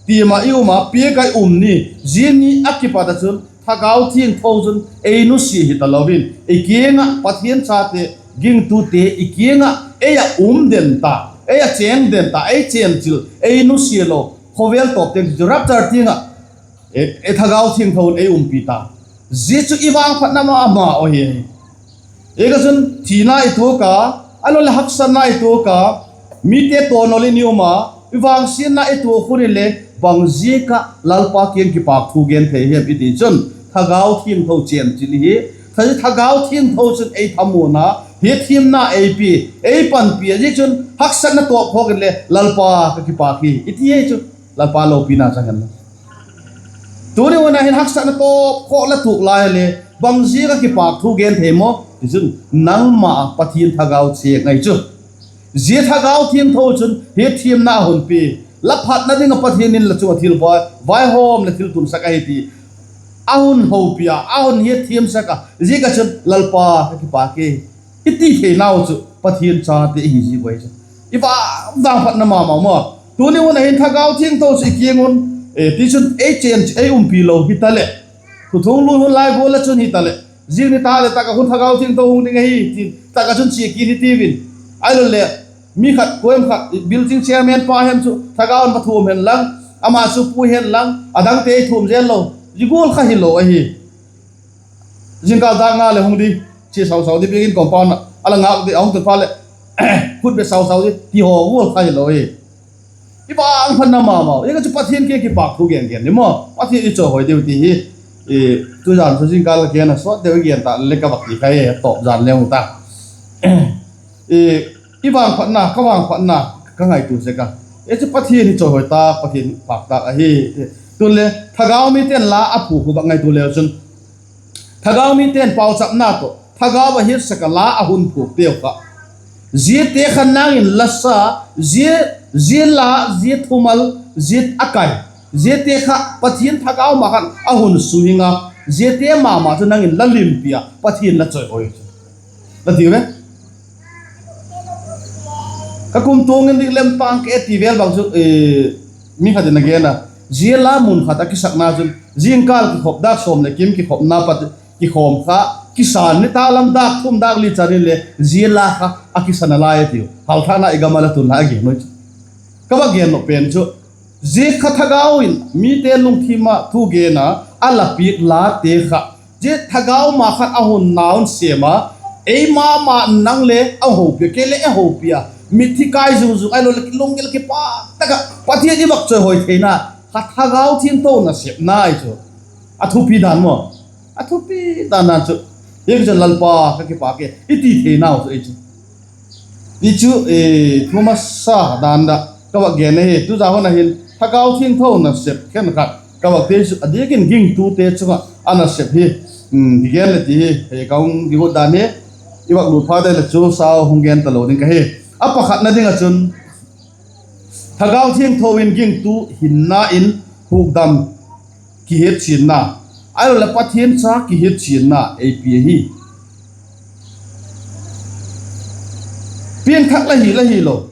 tiam ah i um a, piak ah i um ni, zia ni a kipat ah chun Thagau Thiangtho chun ei nusia hi talo in, i kiang ah Pathian chate, gingtute i kiang ah ei a um den ta, ei a chêng den ta, ei chênchil, ei nusia lo, khawvel tawp tiang chu rapture tiang ah, e, e Thagau Thiangtho in ei umpi ta. Zia chu i vangphatna ma mau ahi. Ziak ah chun thina i tuak a, ahiloleh haksatna i tuak a, mite tawnol in i um a, i vangsiatna i tuak hun in le, bang ziak ah Lalpa kiang kipâk thu gen thei hem i ti chun, Thagau Thiangtho chênchil i hi. Thagau Thiangtho chun ei thamuan a, hiatthiamna ei pia, ei panpi a, ziak chun haksatna tawp khawk in le, Lalpa, ka kipâk hi i ti hi chu, Lalpa lopina chang hen. Tuni hun ah hin haksatna tawp khawk la tuak lai le, bang ziak ah kipâk thu gen thei maw ti chun, nangma ah Pathian Thagau chêng ahi chu. Zia Thagau Thiangtho chun hiatthiamna a hun pia, la phatna ding ah Pathian in la chung ah thil vai, vaihawm leh thil tunsak ahi ti a hun hopia, a hun hiatthiamsak a, ziak ah chun Lalpa ka kipâk e i ti theinau chu Pathian chate i hi ziak uh ahi chu. I va, vangphatna ma mau maw. Tuni hun ah hin Thagau Thiangtho chu i kiang un, e, tichun ei chêng, ei umpi lo hitaleh, Thuthung Lui hun lai gual ah chun hitaleh, zing ni ta leh tak ah hun Thagau Thiangtho hung ding ahi ti tak ah chun chia kit hi tiu in. Ahiloleh mi khat, kuam khat, building chairman pa hem chu Thagau in va thuam hen lang, ama chu pui hen lang, a dangte ei thuam zel lo, zia gual kha hilo ahi. Zingkâl dâk nga leh hung di, chia sau sau di, biakin compound ah a la ngâk di, a hung tun phat leh khut bêk sau sau di ti haw gual kha hilo hi. I vangphatna ma mau, ziak ah chu Pathian kiang kipâk thu gen gen ni maw, Pathian i chawihoi diu ti hi. Tuzan chu zingkâl ka gen a sawt deu i gen ta le ka vak ti kha e, tawp zan leng u ta. I vangphatna, ka vangphatna ka ngaitua sek a, e chu Pathian i chawihoi ta, Pathian pâk tâk ahi. Tun le thagau mite'n la a phuak uh vak ngaitua leu chun, thagau mite'n pauchapna tawh thagau a hiatsak a la a hun phuakteu kha, ziate kha nang in la sa, zia, zia la, zia thumal, zia a kai, ziate kha Pathian thagau ma khan a hun suing a, ziate ma ma chu nang in la limpi a, Pathian la chawihoi chu, la ti ve. Ka kumtuang in dik lem tang ke ti vel bang chu, mi khat in a gen a, zia la mun khat a kisakna chun zingkâl kikhop dâk sawm leh kim kikhopna pat kikhawm kha, kisan ni ta lam dâk thum dâk li chan in le zia la kha a kisan a lai a tiu. Halthâkna i gam a la tun lai a gen ui chu. Ka va gen nop pen chu, zia kha thagau in mite lungthim ah thu gen a, a la piak late kha, zia thagau ma khan a hun na un sêm a, eima ma nang le a hopia, kei le a hopia, mitthi kai zung zung ahiloleh lunggil kipâk tak ah Pathian i vak chawihoi theina kha Thagau Thiangtho nasepna ahi chu. A thupi dan maw, a thupi dan dan chu, hi chu Lalpa ka kipâk e i ti theinau chu ahi chu. Ti chu, thu masa dan ah ka vak gen ahi. Tuza hun ah hin Thagau Thiangtho nasep khenkhat ka vak ti chu, a diak in gingtute chung ah a nasep hi kigen le ti hi ka hung gingtut dan hi. I vak lut phat leh chu sau hung gen talo ding ka hi. A pakhatna ding ah chun, Thagau Thiangtho in gingtu hinna in hukdam kihiatchianna, ahiloleh Pathian cha kihiatchianna ei pia hi. Piangthak la hi la hilo,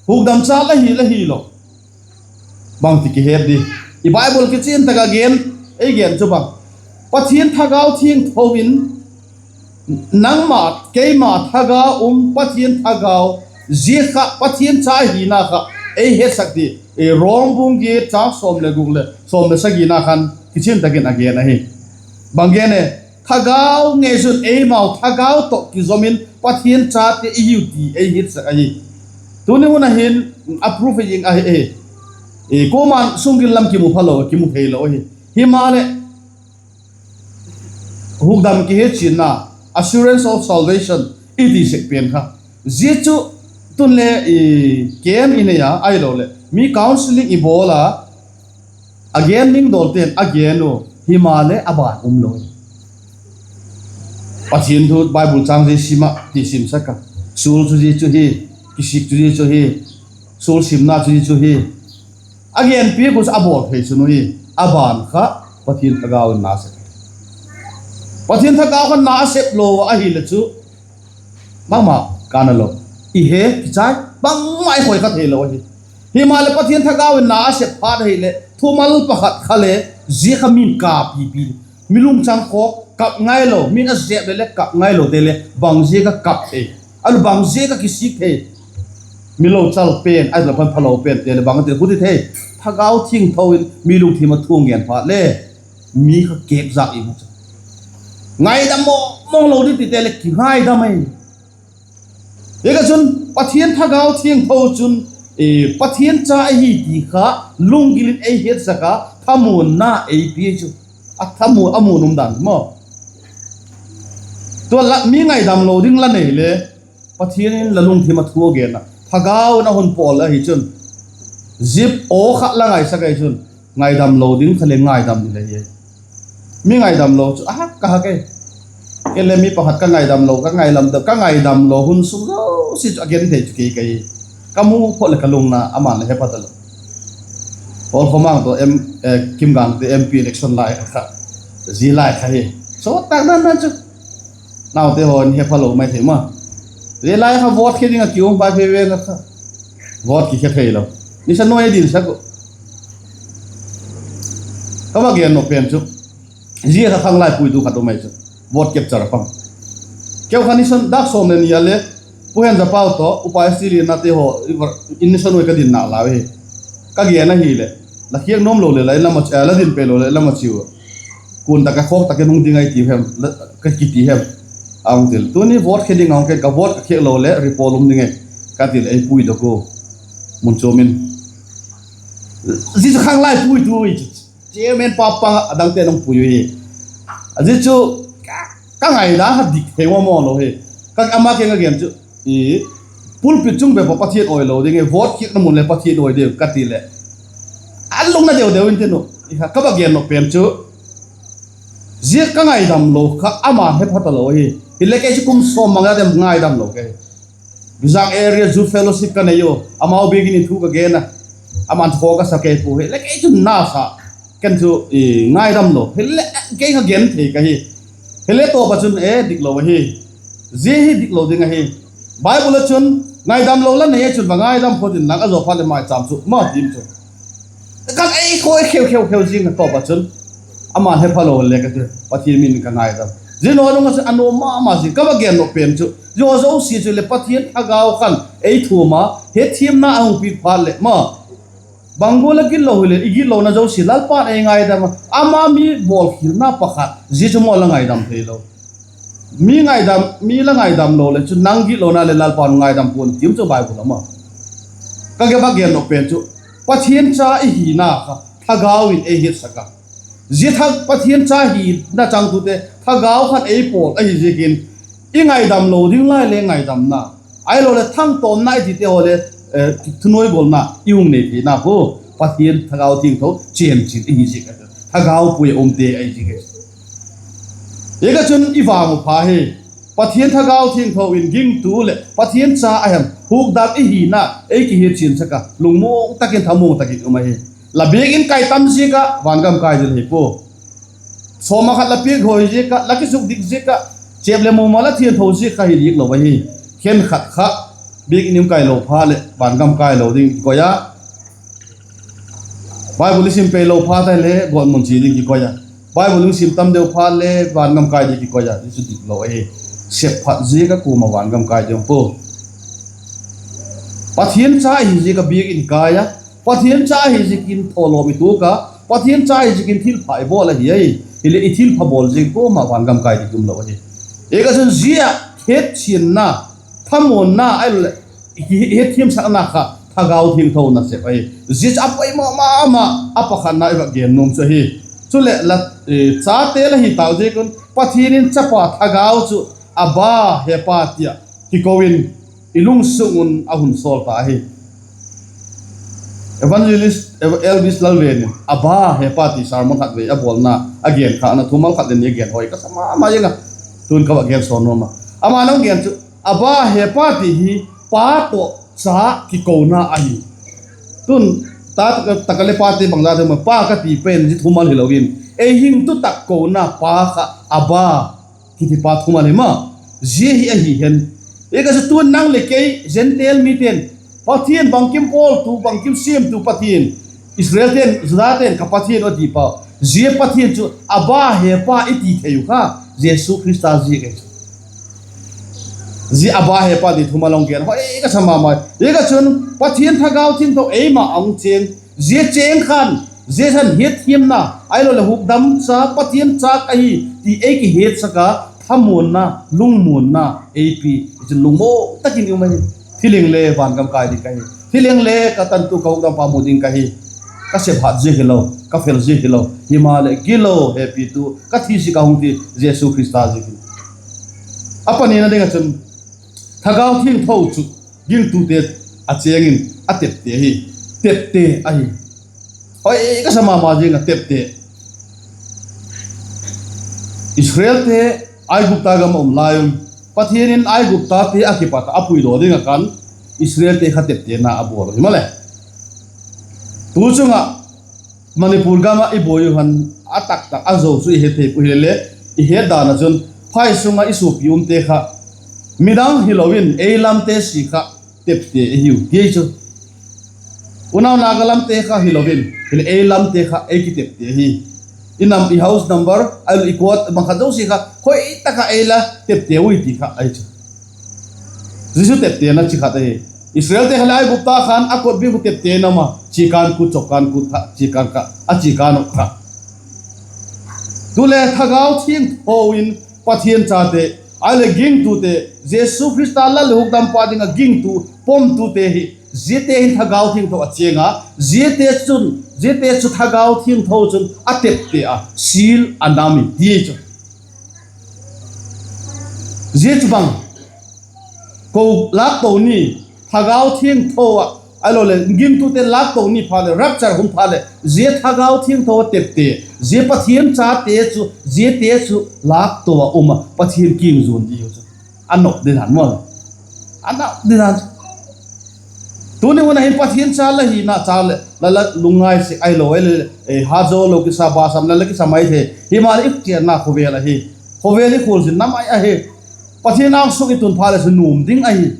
hukdam cha la hi la hilo, bangti kihet di? I Bible kichian tak a gen, ei gen chu bang, Pathian Thagau Thiangtho in nangma, keima thagau um Pathian Thagau, zia kha Pathian cha hina kha ei hetsak ti, Rom bung giat chang sawm le guk leh sawm le sagina khan kichian tak in a gen ahi. Bang gen e? Thagau ngei chun eimau thagau tawh kizom in Pathian chate i hiu ti ei hetsak ahi. Tuni hun a hin a proof a zing ahi. Kuama'n sunggil lam kimu phalo, kimu theilo ahi. Himaleh, hukdam kihetchianna, assurance of salvation i ti sek pen kha, zia chu tun le camp i nei a, ahiloleh mi counselling i bawl a, a gen ding dawlte'n a gen u, himaleh a ban um lo. Pathian thu Bible châng zia sim ah ti simsak a, sual chu zia chu hi, kisik chu zia chu hi, sual simna chu zia chu hi, a genpiak u chu a bawl thei chun u hi, a ban kha Pathian Thagau in na a sep. Pathian Thagau kha na a sep lo ahileh chu bangma kâna lo, i he kichai bangma i khoi kha theilo ahi. Himaleh Pathian Thagau in na a sep phat ahileh thumal pakhat kha le, zia kha min kâp pipi, mi lungchang khawk, kap ngailo, min a zep leh le kap ngailote le bang ziak a kap thei, a bang ziak a kisik thei, mi lochal pen, a la pan phalo pente le bang a ti, huti thei, Thagau Thiangtho in mi lungthim ah thu a gen phat le, mi kha kêkzak i mu chu, ngaidam mawng mawng lo di tite le kingaidam ai. Ziak a chun Pathian Thagau Thiangtho chun Pathian cha ahi ti kha lunggil in ei hetsak a, thamuanna ei pia chu, a thamuan, a muan um dan maw. Tua la mi ngaidam lo ding la nei le, Pathian in la lungthim ah thu a gen a, Thagau in a hun pawl ahi chun, zip aw kha la ngaisak ahi chun, ngaidam lo ding kha le ngaidam ding la hi. Mi ngaidam lo chu a hak ka hak e. Kei le mi pakhat ka ngaidam lo, ka ngaidam, ka ngaidam lo hun sung zosia chu a gen thei chu kei ka hi. Ka mu phot leh ka lungna, ama'n le he pha talo. Paul Khawmang tawh Kimgangte M P election lai kha, zia lai kha hi, sawt tak dan dan chu, naute haw in he phalo mai thei ma. Zia lai kha vote khe ding ah ki um pai phe ven a kha, vote kikhe theilo, nisa nuai a dinsak uh. Ka va gen nop pen chu, zia kha khanglaipuitu khat um ai chu, vote capture a pang. Keu kha nisa dak sawm le ni a le Pu Henzapau tawh Upa Sili Nate haw in nisa nuai ka din nalai hi. Ka gen ahileh, la khiak nuam lo leh la din pei lo leh la ma chiu a, kun tak a khawk tak in hung ding ai ti hem, ka kiti hem, a hung ti. Tuni vote khe ding a hung kei, ka vote ka khiak lo leh report um ding e, ka ti leh ei puidok u, mun chuam in. Zia chu khanglaipuitu i chu, chairman pa pang a dangte nung pui u hi. Zia chu ka ngaidan kha dik thei ma maw lo hi. Ka, ama kiang a gen chu, pulpit chung bep ah Pathian awi lo ding e, vote khiakna mun le Pathian awi ding ka ti leh, a lungna deu deu in tin u. Ka va gen nop pen chu, zia ka ngaidam lo kha ama'n he pha talo ahi. Hileh kei chu kum sawm mang a dem ngaidam lo ka hi. Vizag Area Youth Fellowship ka nei u, amau biakin in thu ka gen a, ama'n thu ka sa kei pua hi. Hileh kei chu nasa, ken chu ngaidam lo, hileh kei kha gen thei ka hi. Hileh tawp ah chun e dik lo ahi. Zia hi dik lo ding ahi. Bible ah chun, ngaidam lo la nei a chun va ngaidam phot inlang, a zaw phat leh maichâm chu ma tim chu. Ka ei khoi kheu kheu kheu zing a, tawp ah chun ama'n he phalo le ka ti, Pathian min in ka ngaidam. Zia nung a chun a nuam ma ma zing, ka va gen nop pen chu, zia zosia chu leh Pathian Thagau khan ei thuam a, hethiamna a hung piak phat leh ma, bang gual a gitlo hileh i gitlona zosia Lalpa'n ei ngaidam a, ama mi bawlkhialna pakhat, zia chu maw la ngaidam theilo. Mi ngaidam, mi la ngaidam lo leh chu nang gitlona leh Lalpa'n ngaidam pua'n tim chu Bible ah ma. Ka va gen nop pen chu, Pathian cha i hina kha Thagau in ei hetsak a, zia thak Pathian cha hina changtute Thagau khan ei pawl ahi ziakin, i ngaidam lo ding lai le ngaidamna, ahiloleh thangtawmna i tite haw le thunuaigolna i hung nei theina khu Pathian Thagau Thiangtho chênchil i hi ziak a, Thagau pui a umte ahi ziak a. Ziak a chun i vang u pha hi, Pathian Thagau Thiangtho in gingtu leh Pathian cha a hem hukdam i hina ei kihetchiansak a, lungmuang tak in thamuang tak in um ahi. La biakin kai tam ziak ah vangam kai ding hi pua. Sawma khat la piak hoi ziak ah, la kizuk dik ziak ah, chêp leh muma la thiangtho ziak kha hi dik lo ahi. Khenkhat kha Biakin i kai lo phat leh vangam kai lo ding kikoi a, Bible i sim pei lo phat a le gawtmun chia ding kikoi a, Bible i sim tam deu phat le vangam kai ding kikoi a, zia chu dik lo ahi. Sep phat ziak a kuama vangam kai ding um pua. Pathian cha ahi ziak a biakin i kai a, Pathian cha ahi ziak in thawlawm i tuak a, Pathian cha ahi ziak in thilpha i bawl ahi ai. Hileh i thilpha bawl ziak kuama vangam kai ding um lo ahi. Ziak a chun zia hetchianna, thamuanna ahiloleh i hetthiamsakna kha Thagau Thiangtho nasep ahi. Zia chu a poimaw ma ma a, pakhatna i va gen nuam chu ahi. Chuleh, chate la hi tau ziak un Pathian in chapa thagau chu Abba, Hepa ti a kiko in i lungsung un a hun sawl ta ahi. Evangelist Elvis Lalven in Abba, Hepa ti sermon khatvei a bawlna, a genkhâkna thumal khat le ni a gen hoi ka sa ma ma ing a, tun ka va gen sawn nuam a. Ama nung gen chu Abba, Hepa ti hi Pa tawh Cha kikona ahi. Tun, ta, tak a le pate bangzat um a, Pa ka ti pen zia thumal hilo in, ei hing tu tak kona Pa kha Abba kiti pa thumal hi ma, zia hi ahi hen. Ziak a chu tun nang leh kei Gentile mite'n Pathian bangkim bawltu, bangkim siamtu Pathian, Israelte'n, Judate'n ka Pathian a ti pau, zia Pathian chu Abba, Hepa i ti thei uh kha Jesu Khrista ziak ahi chu. Zia Abba, Hepa ti thumal a hung gen hoi ka sa ma ma. Ziak a chun Pathian Thagau Thiangtho eima a hung chêng, zia chêng khan, zia chun hetthiamna ahiloleh hukdamcha, Pathian cha ka hi ti ei kihetsak a, thamuanna, lungmuanna ei pi. Chun lungmaw tak in i um ahi. Thi leng le vangam kai ding ka hi, thi leng le ka tantu ka hukdampa mu ding ka hi, ka sep hat ziak hilo, ka fel ziak hilo, himaleh gilo hepitu ka thi sik a hung ti Jesu Khrista ziakin. A panina ding ah chun Thagau Thiangtho chu gingtute a chêng in a tepte ahi. Tepte ahi. Hoi ka sa ma ma zing a, tepte. Israelte Aigupta gam a um lai un, Pathian in Aiguptate a kipat ah a puidaw ding ah khan Israelte kha teptena a bawl ahi maleh. Tu chung ah Manipur gam ah i buai uh khan a taktak a zo chu i he thei pua, hilele i het dan ah chun phai sung ah i suapi umte kha midang hilo in ei lamte si kha tepte ahiu ti chu. Unau Naga lamte kha hilo in, hileh ei lamte kha ei kitepte ahi. I nam, i house number, ahiloleh i quart bang khat zosia kha hoi tak ah ei la tepte ui ti kha ahi chu. Zia chu teptena chi khat ahi. Israelte kha leh Aigupta khan a kotbik uh tepte na ma, chiakân kût, chawkân kût kha, chiakân kha, a chiakân uh kha. Tule Thagau Thiangtho in Pathian chate, ahileh gingtute, Jesu Khrista Lal leh Hukdampa ding ah gingtu, pomtute hi, ziate hin Thagau Thiangtho a chêng a, ziate chun, ziate chu Thagau Thiangtho chun a tepte a, seal a nam hi ti chu. Zia chu bang, ko lâkto ni, Thagau Thiangtho ah, ahiloleh gingtute lâkto ni phat leh, rapture hun phat leh, zia Thagau Thiangtho a tepte, zia Pathian chate chu, ziate chu lâkto ah um ah Pathian kiang zuan diu chu a nop ding dan maw, a nop ding dan. Tuni hun ah hin Pathian cha la hina cha leh la, la lungngai sek ahilo, ahileh hat zo lo kisa, basam la, la kisa mai thei. Himaleh i chiatna khawvel ahi. Khawvel i khualzinna mai ahi. Pathian âng sung i tun phat leh chu nuam ding ahi.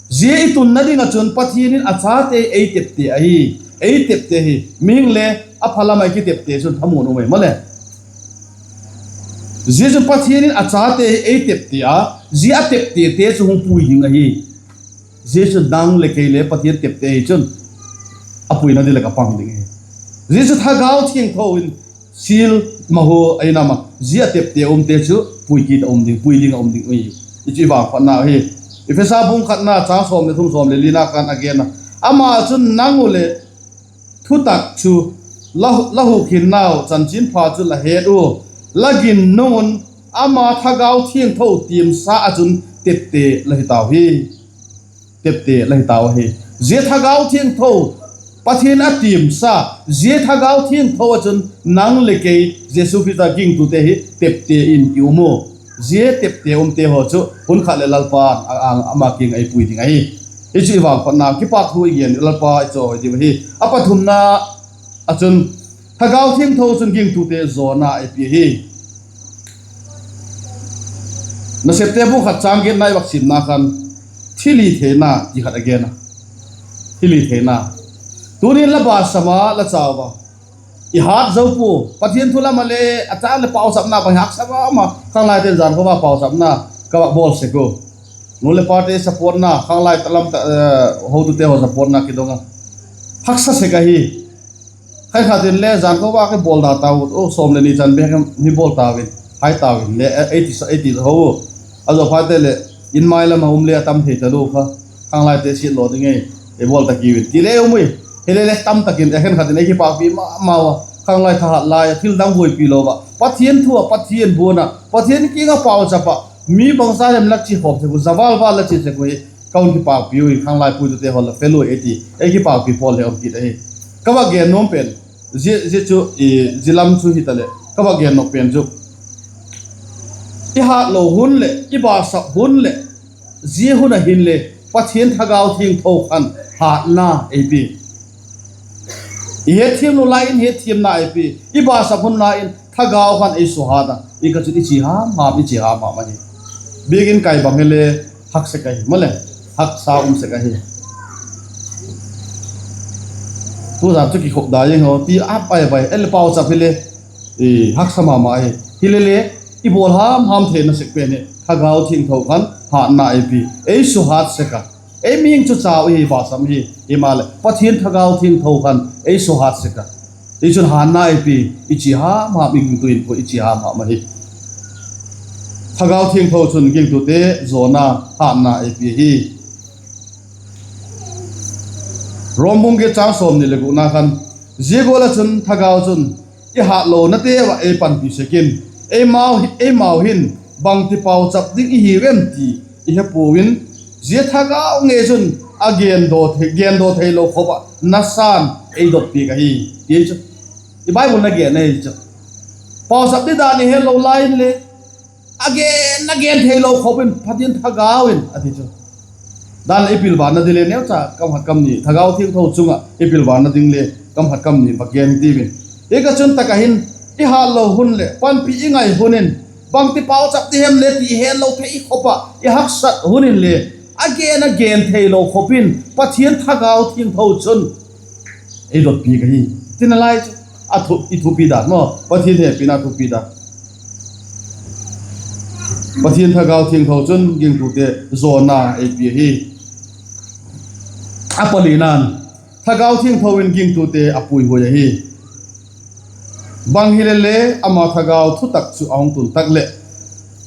Zia i tunna ding ah chun Pathian in a chate ei tepte ahi. Ei tepte hi. Mihing le a pha lam ah i kitepte chun thamuan um ahi maleh. Zia chun Pathian in a chate hi ei tepte a, zia a teptete chu hung pui ding ahi. Zia chu nang leh kei le Pathian tepte hi chun a puina ding lak ah pang ding ahi. Zia chu Thagau Thiangtho in seal mahu a i nam a, zia a tepte umte chu pui kit a um ding, pui ding a um ding ahi. I chi vangphatna ahi. Ephesa bung khatna chang sawm leh thum, sawm leh lina khan a gen a, ama chun nang u leh thutak chu la, la hukhinnau chanchinpha chu la het ua, la gin nung un ama Thagau Thiangtho tiamsa ah chun tepte la hi tau hi. Tepte la hi tau ahi. Zia Thagau Thiangtho, Pathian a tiamsa, zia Thagau Thiangtho ah chun nang leh kei Jesu Khrista gingtute hi tepte in i um u. Zia tepte umte haw chu hun khat leh Lalpa'n a, a, ama kiang ah ei pui ding ahi. Hi chu i vangphatna kipâk thu i gen, Lalpa i chawihoi diu ahi. A pathumna ah chun Thagau Thiangtho chun gingtute zawna ei pia hi. Nasepte bung khat chang giatna i vak simna khan, Thilhitheina ti khat a gen a. Thilhitheina. Tunin la basam a la chau a, i hat zo pua. Pathian thu lam ah le a chau leh pauchapna bang haksa ma ma, khanglaite'n zankhua a pauchapna ka vak bawl sek u. Nu leh pate supportna, khanglai ta lam ta, hotute haw supportna kidong a, haksa sek ahi. Khenkhat in le zankhua a ka bawl da tau, sawm leh ni chan bêk hi bawl tau in, hai tau in le ei ti, ei ti ho u. A zaw phat leh in mai lam a um le a tam thei talua kha, khanglaite siat lo ding ei, ei bawl ta kiu in ti le um ui. Hile le tam tak in, khenkhat in ei kipakpi ma ma ua, khanglai thahat lai a thil dang buaipi lo ah Pathian thu ah Pathian buan ah Pathian kiang ah pauchap ah mi bangza hem la chi khawm sek u, za val val la chi sek u hi ka hun kipakpi ui, khanglai puitute haw la fel ui ei ti, ei kipakpi pawl le um kit ahi. Ka vak gen nuam pen, zia chu, zia lam chu hitaleh ka vak gen nuam pen chu, i hatlo hun leh i basap hun leh zia hun ah hinle Pathian Thagau Thiangtho khan hatna ei pia. I hetthiamlo lai in hetthiamna ei pia, i basap hun lai in Thagau khan ei suhat a, i ka chun i chi ham ham, i chi ham ham ahi. Biakin kai bang hile hak sek ahi, maleh haksa um sek ahi. Tuzan chu kikhop da ing haw ti a pai pai, ei le pauchap hile haksa ma ma ahi. Hile le i bawl ham ham theina sek pen hi Thagau Thiangtho khan hatna ei pia, ei suhat sek a. Ei mihing chu chau hi, basam hi, himaleh Pathian Thagau Thiangtho khan ei suhat sek a, i chun hatna ei pia, i chi ham ham, i gingtu in pua i chi ham ham ahi. Thagau Thiangtho chun gingtute zawna, hatna ei pia hi. Rom bung giat châng sawmni leh gukna khan, zia gual ah chun Thagau chun i hatlonateu ah ei panpi sek in, eimau hin bangti pauchap ding i hiu em ti i he puau in, zia Thagau ngei chun a gendaw theilo khop ah nasa'n ei dot piak ahi, ti chu i Bible na gen ahi chu. Pauchap ding dan i hetlo lai inle a gen a gen theilo khop in Pathian Thagau in a ti chu. Dan leh i pilvânna ding le neucha kam khat kam ni, Thagau Thiangtho chung ah i pilvânna ding le kam khat kam ni vak gen tiu in. Hi ka chun tak ah hin i hatlo hun leh panpi i ngai hun in, bangti pauchap ding hem le ti i hetlo thei khop ah i haksat hun inle a gen a gen theilo khop in Pathian Thagau Thiangtho chun ei dot piak ahi, tina lai chu. I thupi dan maw, Pathian hepina thupi dan. Pathian Thagau Thiangtho chun gingtute zawna ei pia hi. A palina'n, Thagau Thiangtho in gingtute a puihuai ahi. Bang hile le ama Thagau thutak chu a hung tun tak leh,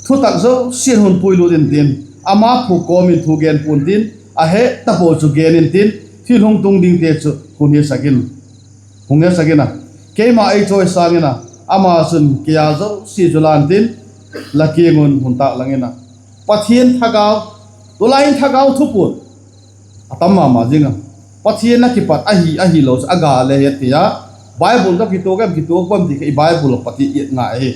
thutak zosia'n hun puilut intin, ama phuak kawm in thu gen pua'n tin, a het tapo chu gen intin, thil hung tung dingte chu hun hung hesak in a, keima ei chawisâng in a, ama chun kei â zosia chu la intin, la kiang un hun tâk lang in a. Pathian Thagau, tulai in Thagau thupuan a tam ma ma zing a. Pathian a kipat ahi ahilo chu a ga le het thei a. Bible ka kituak em, kituak pua'm ti kha i Bible ah pat i et ngai ahi.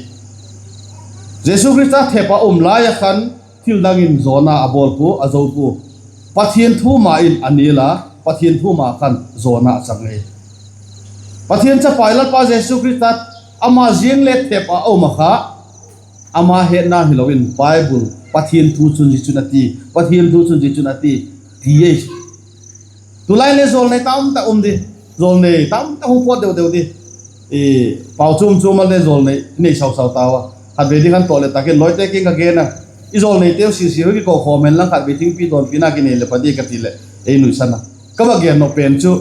Jesu Khrista thep ah um lai ah khan thil dang in zawna a bawl pua, a zo pua. Pathian thu ma in a nil a, Pathian thu ma khan zawna a chang ahi. Pathian chapa i Lalpa Jesu Khrista ama ziang le thep ah a um ah kha, ama hetna hilo in Bible, Pathian thu chun zia chun a ti, Pathian thu chun zia chun a ti, ti ei. Tulai le jawlnei tamtak um di, jawlnei tamtak hung pawt deu deu di. Pauchum chum a le jawlnei nei sau sau tau a, khatvei ding khan tawh leh tak in lawite kiang ka gen a, i jawlneiteu sisi hu kiko khawm hen lang, khatvei thingpi dawnpina kinei leh pha di ka ti leh ei nuisan a. Ka va gen nop pen chu,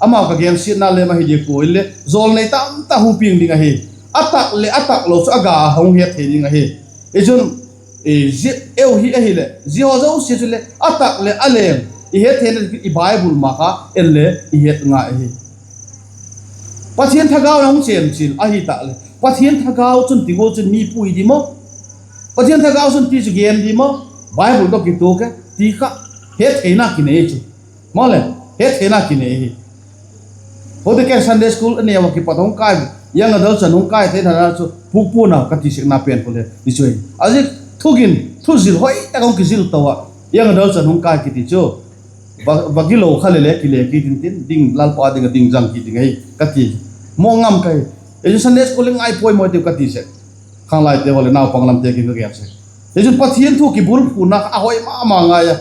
amau ka gensiatna lem ahi diak pua inle jawlnei tamtak hung piang ding ahi. A tak leh a tak lo chu a ga hung het thei ding ahi. Hichun, zia eu hi ahileh zia haw zosia chuleh a tak leh a lem i het theina i Bible ma kha en le i het ngai ahi. Pathian Thagau in a hung chênchil ahi tak leh, Pathian Thagau chun ti gual chun mi pui di maw? Pathian Thagau chun ti chu gen di maw? Bible tawh kituak e ti kha het theina kinei chu. Maw le, het theina kinei hi. Hoti ken Sunday school a neu a kipat hung kai, young adult chan hung kai thei thana chu pukpuana ka ti sekna pen khu le ti chu hi. A zik thugin thuzil hoi tak hung kizil to a, young adult chan hung kai kiti chu va gilo kha le le kile kit intin, ding Lalpa ding ah ding zang kit ding ahi ka ti. Maw ngam ka hi. Ei chu Sunday school le ngai pawimaw tiu ka ti sek. Khanglaite haw leh naupang lamte kiang ka gen sek. Hichun Pathian thu kibulphuna a hoi ma ma ngai a.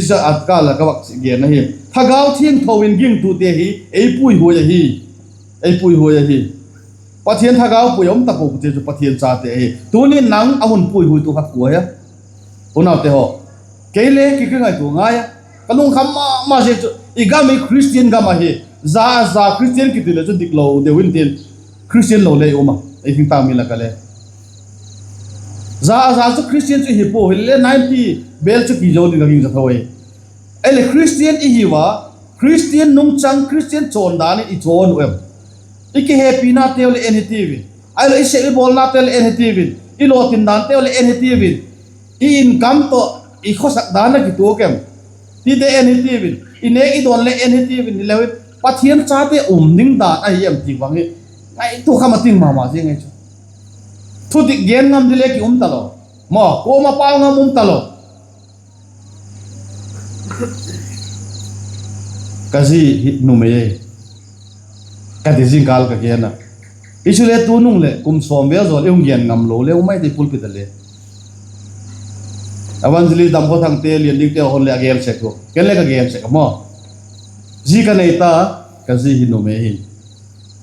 Zia a kâl ah ka vak gen ahi. Thagau Thiangtho in gingtute hi ei puihuai ahi. Ei puihuai ahi. Pathian thagau pui a um tapo, ti chu Pathian chate ahi. Tuni nang a hun puihuaitu khat kua hia? Unaute haw, kei le ki, ka ngaitua ngai a, ka lungkham ma ma zia chu, i gam hi Christian gam ahi. Za a za Christian kiti le chu diklo deu intin, Christian lo le um a, ei thingtâng mi lak ah le. Za a za chu Christian chu hi pua, hile ninety bêl chu ki zo ding ka ging za tho ahi. Ei le Christian i hiu a, Christian nungchang, Christian chawn dan in i chawn u em? I kihepinateu le en hitiu in, ahilo i sep i bawlnateu le en hitiu in, i lawtin danteu le en hitiu in, i income tawh i khawsak dan a kituak em? Tite en hitiu in, i nêk i dawn le en hitiu in, hileu in Pathian chate um ding dan ahi em ti vang hi ngaitua kha ma ting ma ma zing ahi chu. Thudik gen ngam di le ki um talo. Maw, kuama pau ngam um talo. Ka zi hi numei ei, ka ti zingkal ka gen a. I chu le tunung leh kum sawm vêl zaw le hung gen ngam lo le um mai ti pulpit a le. Evangelist Damkhothangte, Liandingte hon leh a gen sek u, ken le ka gen sek a maw. Zi ka nei ta, ka zi hi numei hi.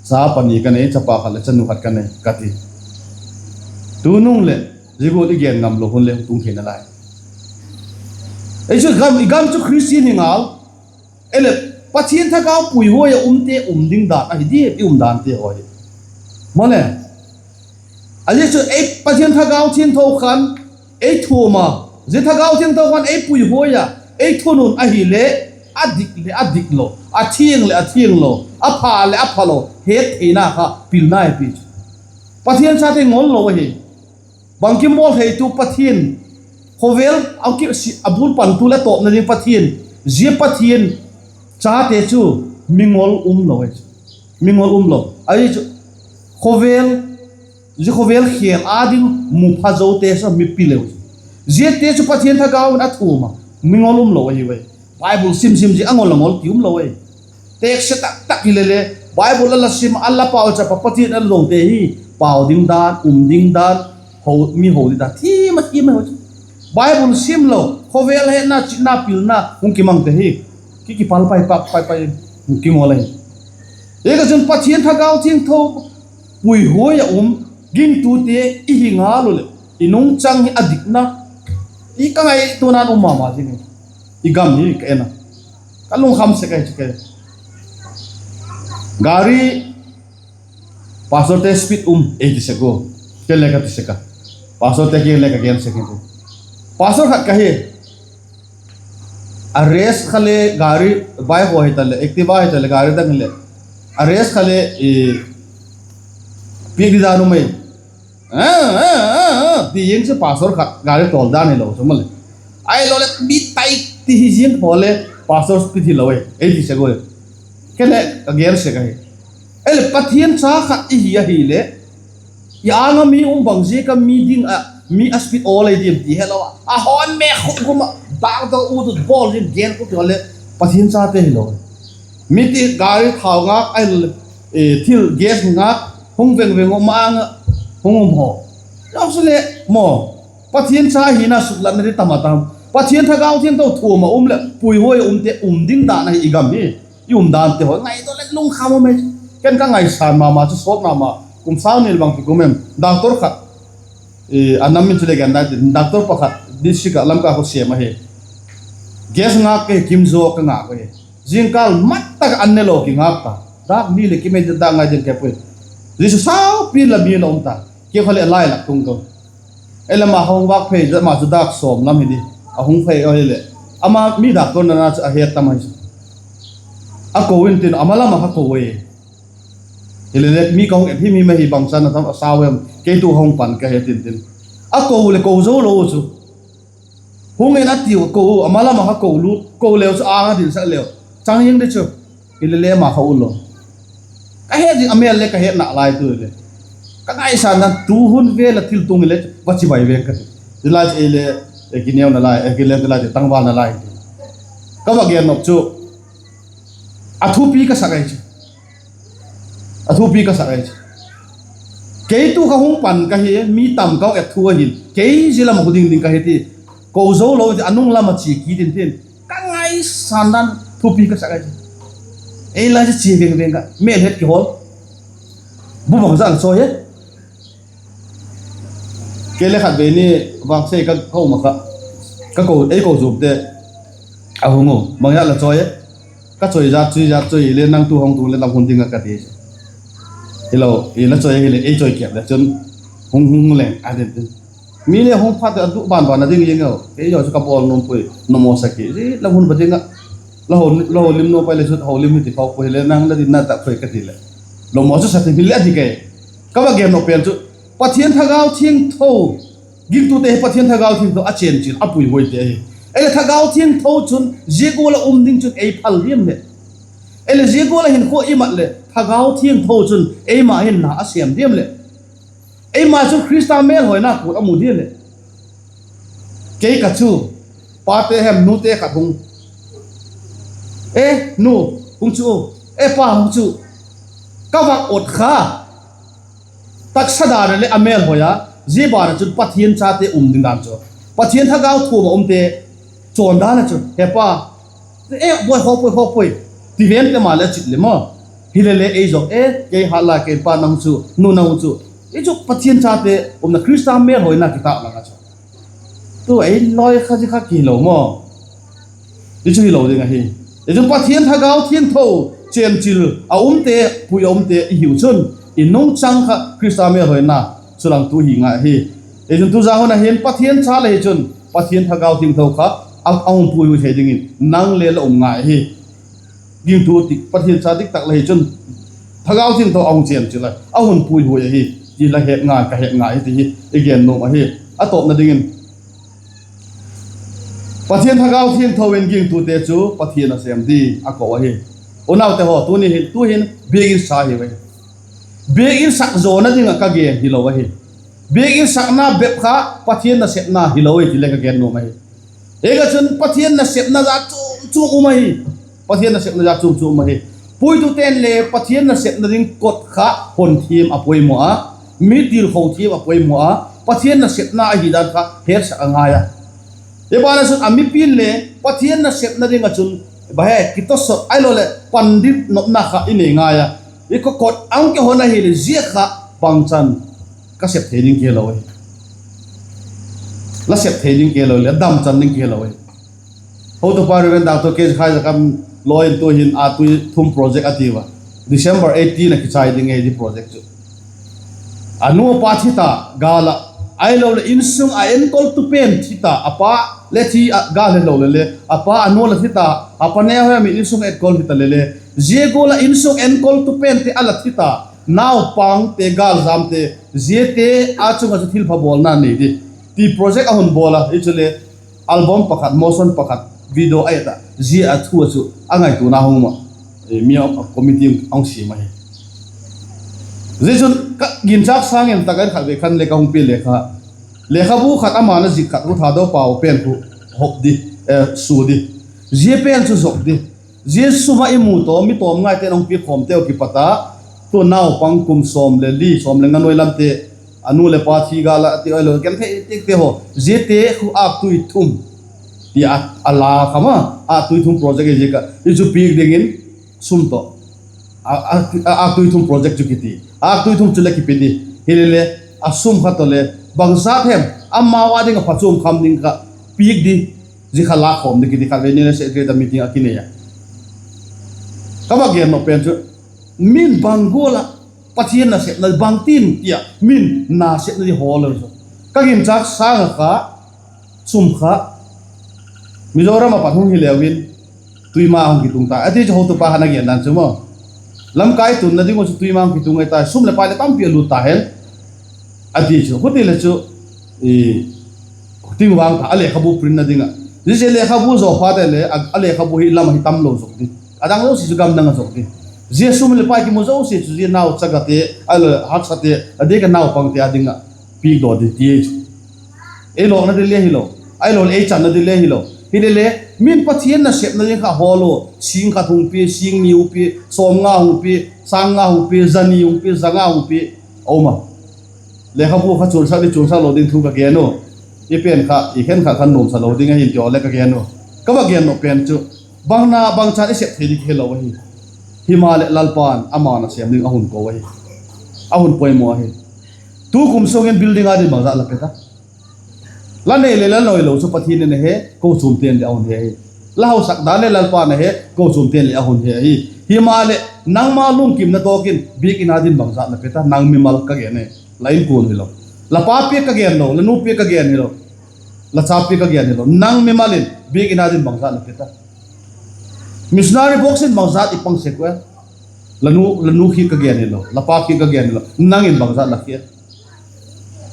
Cha pani ka nei, chapa khat leh chanu khat ka nei ka ti. Tunung leh zia gual i gen ngam lo hun le hung tung theina lai. Ei chu gam, i gam chu Christian hi ngal. Ei le Pathian thagau puihuai a umte um ding dan ahi diam, i umdante haw hi? Maw le, a zia chu ei Pathian thagau thiangtho khan ei thuam a, zia thagau thiangtho khan ei puihuai a, ei thunun ahile, a dik leh a diklo, a thiang leh a thianglo, a pha leh a phalo hettheina kha pilna hi pi chu. Pathian chate ngol lo ahi. Bangkim bawl theitu Pathian, khawvel a bul pantu leh a tawpna ding Pathian, zia Pathian chate chu mingol umlo ahi chu. Mingol umlo ahi chu. Khawvel, zia khawvel khêl â ding mu pha zote chu mipi leu chu. Ziate chu Pathian thagau in a thuam a, mingol umlo ahi ui. Bible sim sim zia a ngol a ngol ki umlo ahi. Tekse tak tak hile le, Bible a la sim, a la pauchap a, Pathian a la dongte hi pau ding dan, um ding dan, mi ho ding dan thiam a thiam ahi chu. Bible simlo, khawvel hetna, chitna, pilna hung kimangte hi ki, kipal pai pak pai pai, hung kingol ahi. Ziaka chun Pathian thagau thiangtho puihuai a um, gingtute i hi ngal u leh, i nungchang hi a dikna, i ka ngaituana'n um ma ma zing hi. I gam hi ka en a, ka lungkham sek ahi chu kei. Gari, pastorte speed um ei ti sek u, ken le ka ti sek a. Pastorte kiang le ka gen sek hi. Pastor khat ka hi. A race kha le gari, bike haw hita leh, Activa hita leh, gari dang hileh, a race kha le, piak di dan um ei. Ti ziang chu pastor khat gari tawl dan hilo chu maleh. Ahiloleh mi tai ti hi ziang haw le pastor speed hilo ei ti sek u. Ken le ka gen sek ahi. Ei le Pathian cha khat i hi ahileh, i âng ah mi um bang ziak a mi ding ah mi a speed awl ei diam ti helo a, a hawn mêk khum khum ah, dâk dâk ut ut bawl ding gen khum ti haw leh, Pathian chate hilo. Mi ti gari thau ngâk ahiloleh, thil gas ngâk, hung veng veng u ma-âng ah hung um haw. Zia chu leh maw, Pathian cha hina suklatna di tam a tam. Pathian thagau thiangtho thuam a um leh puihuai a umte um ding dan ahi i gam hi. I umdante haw ngaitua leh lungkham um ei. Ken ka ngaisan ma ma chu sawt ma ma, kum sâng ni leh bang ti kum em, doctor khat, a nam min chu le gen dai tin, doctor pakhat district ah Lamka kha sêm ahi. Gas ngâk ka hi, kim zaw ka ngâk ahi. Zingkâl mat tak ah an ne lo kingâk ta, dâk ni leh kim ei dâk ngai ding ka he puai. Zia chu saupi la mi la um ta, kei kha leh lai lak tung ka. Ei le ama hung vâk phei zat ma chu dâk sawm lam hi di, a hung phei ahileh, ama mi doctor nana chu a het tam ahi chu. A ko intin ama lam ah kha ko ei. Hileleh mi ka hung et him him ahi, bangchan a tam a sau em, kei tu hung pan ka he tintin, a ko leh ko zo lo u chu. Hung in a tiu, ko u, ama lam ah kha ko lut, ko leu chu âng a dinsak leu chang hing di chu. Hileleh ama kha ut lo. Ka het zing a mêl leh ka hetna lai tu hileh, ka ngaisan dan tu hun vêl a thil tung hileh va chibai veng ka ti. Zia lai chu ei le, ei kineuna lai, ei kileuna lai ti, tangvalna lai ti. Ka va gen nop chu, a thupi ka sak ahi chu. A thupi ka sak ahi chu. Kei tu kha hung pan ka hi, mi tam ka hung et thu ahin, kei zia lam ah hu ding ding ka hi ti. Ko zo lo ti a nung lam ah chia kit intin, sândan thupi ka sak ahi. Ei lai chu chia veng veng ka mêl het kihawl. Bu bangzah la chawi e. Kei le khatvei ni vang sei ka um a kha, ka ko, ei ko zuakte a hung u, bangzah la chawi e. Ka chawi zat chu zat chawi le, nang tu hung tung le lam hun ding ah ka ti chu. Hilo, i la chawi ahileh ei chawi kep le chun hung hung leng a din tin. Mi le hung phat a du ban ban a ding ing u. Kei zaw chu ka bawl nuam puai, nuam maw sa ki. Zia lam hun va ding ah la ho, la ho lim nuam pai le chu ho lim hi ti khawk puai le, nang la dinna tak chawi ka ti leh, lo maw chu sa ti mi le a di kei. Ka va gen nop pen chu Pathian Thagau Thiangtho, gingtute hi Pathian Thagau Thiangtho a chênchil a puihuai te ahi. Ei le Thagau Thiangtho chun zia gual ah um ding chun ei phal diam leh, ei le zia gual ah hinkhua i mat leh Thagau Thiangtho chun eima hin na a sêm diam leh, eima chun Khrista mêlhoina kut a mu diam leh. Kei ka chu, pate hem nute khat hung, e, nu, hung chu, e, pa, hung chu, ka vak ut kha. Taksa dan leh a mêlhoi a, zia ban ah chun Pathian chate um ding dan chu, Pathian Thagau Thiangtho a umte chawn dan ah chu, he pa, e, bawi, khawk puai, khawk puai, ti vente ma le chit le maw. Hile le ei zaw, e, kei hat la, kei pa nang chu, nu nang chu, i chu Pathian chate umna Khrista mêlhoina kitâk lang ah chu, tu ei lawi kha zia kha kihilo maw. Zia chu hilo ding ahi. Ei chu Pathian Thagau Thiangtho chênchil a umte, pui a umte i hiu chun, i nungchang kha Khrista mêlhoina chulangtu hi ngai ahi. Ei chun tu zan hun a hin Pathian cha la hi chun Pathian Thagau Thiangtho kha a, a hung puihuai thei dingin nang le la um ngai ahi. Gingtu ti Pathian cha dik tak la hi chun Thagau Thiangtho a hung chênchil a, a hun puihuai ahi ti la het ngai, ka het ngai hi ti hi i gen nuam ahi. A tawpna dingin Pathian Thagau Thiangtho in gingtute chu Pathian nasêm di a ko ahi. Unaute haw, tuni hin, tu'hin biakin sa hiu ahi. Biakin sak zawna ding ah ka gen hilo ahi. Biakin sakna bep kha Pathian nasepna hilo ahi ti le ka gen nuam ahi. Ziak ah chun Pathian nasepna jat chuam chuam um ahi. Pathian nasepna jat chuam chuam um ahi. Puitute'n le Pathian nasepna ding kot kha hon thiam a poimaw a, mi tilkho thiam a poimaw a, Pathian nasepna ahi dan kha hetsak a ngai a. Zia ban ah chun a mipi'n le Pathian nasepna ding ah chun, ba he, kitawsot ahiloleh pandit nopna kha i nei ngai a. I kot a hung kihon ahileh zia kha bangchan ka sep thei ding kihelo ahi. La sep thei ding kihelo le damchan ding kihelo ahi. Hotupa Reverend Doctor K. Khai Za Kam lawi in tu'hin Âttui Thum project a tiu a, December eighteen a kichai ding ahi zia project chu. A nu a pa thi ta gâl ah, ahiloleh insung a enkoltu pen thi ta, a pa le thi a gâl helo le le, a pa a nu la thi ta, a pa neu hem in insung enkol hi ta le le, zia gual ah insung enkoltu pente a la thi ta, naupangte, gâljamte, ziate a chung ah chu thilpha bawlna nei di ti project a hun bawl a, hi chule album pakhat, motion pakhat, video a et ah, zia a thu ah chu a ngaituana hung um ah, mi committee a hung siam ahi. Zia chun ka ginchâk sâng in tak in khatvei khan le ka hung pia lekha, lekhabu khat ama na zik khat khu Thadou Pau pen khu hop di, sua di, zia pen chu zop di. Zia sum ah i mu tawm, mi tawm ngaite'n hung piak khawmteu kipat a, tu naupang kum sawm le li, sawm le nga nuai lamte, a nu leh pa thi gâl ah ti ahilo genthei tikte haw, ziate khu Âttui Thum ti a, a la kha ma, Âttui Thum project hi ziak ah i chu piak dingin sum tawh, Âttui Thum project chu kiti, Âttui Thum chu le kipe di. Hile le, a sum kha tawh le, bangzat hem amau â ding ah phachuam kham ding kha piak di, zia kha la khawm di kiti khatvei ni le secretary meeting a kinei a. Ka va gen nop pen chu, min bang gual ah Pathian nasepna bangtin ti ah min nasepna di hawl lo chu, ka ginchâk sâng ah kha, sum kha Mizoram ah pat hung hileu in, tuima hung kitung ta a ti chu, hotupa khan a gen dan chu maw, lamkai tunna ding uh chu tuima hung kitung ahi ta, sum leh pai leh tampi a lut ta hen, a ti chu. Huti le chu, ting vang ta a lekhabu printna ding ah, ziaziak lekhabu zaw phat le a lekhabu hi lam ah hi tamlo zok di, a dang zosia chu gam dang ah zok di. Zia sum leh pai kimu zosia chu zia nau chagate, ahilo haksate, a diak a naupangte â ding ah piakdaw di ti ahi chu. Ei lawkna di le hilo, ahilo leh ei channa di le hilo, hile le, min Pathian nasepna ding kha hawl u, sîng khat hung pia, sîng ni hung pia, sawmnga hung pia, sângnga hung pia, za ni hung pia, za nga hung pia, a um a. Lekhabu kha chuansak di chuansak lo ding thu ka gen u, i pen kha i khenkhat khan nuamsa lo ding ahi ti haw le ka gen u. Ka va gen nop pen chu, Bang na bang chan i sep thei ding hilo ahi. Himaleh Lalpa'n ama nasêm ding a hun ko ahi. A hun poimaw ahi. Tukum sung in building a ding bangzat la pe ta? La nei leh la neilo chu Pathian in a he, kochuamte'n leh a hun he ahi. La hausak dan leh Lalpa'n a he, kochuamte'n leh a hun he ahi. Himaleh nangma lungkimna tawk in biakin a ding bangzat la pe ta? Nang mimal ka gen e, la inkuan hilo. La pa piak ka gen lo, la nu piak ka gen hilo, la cha piak ka gen hilo, nang mimal in biakin a ding bangzat la pe ta? Missionary box in bangzat i pang sek ua? La nu, la nu khi ka gen hilo, la pa khi ka gen hilo, nang in bangzat la khi a?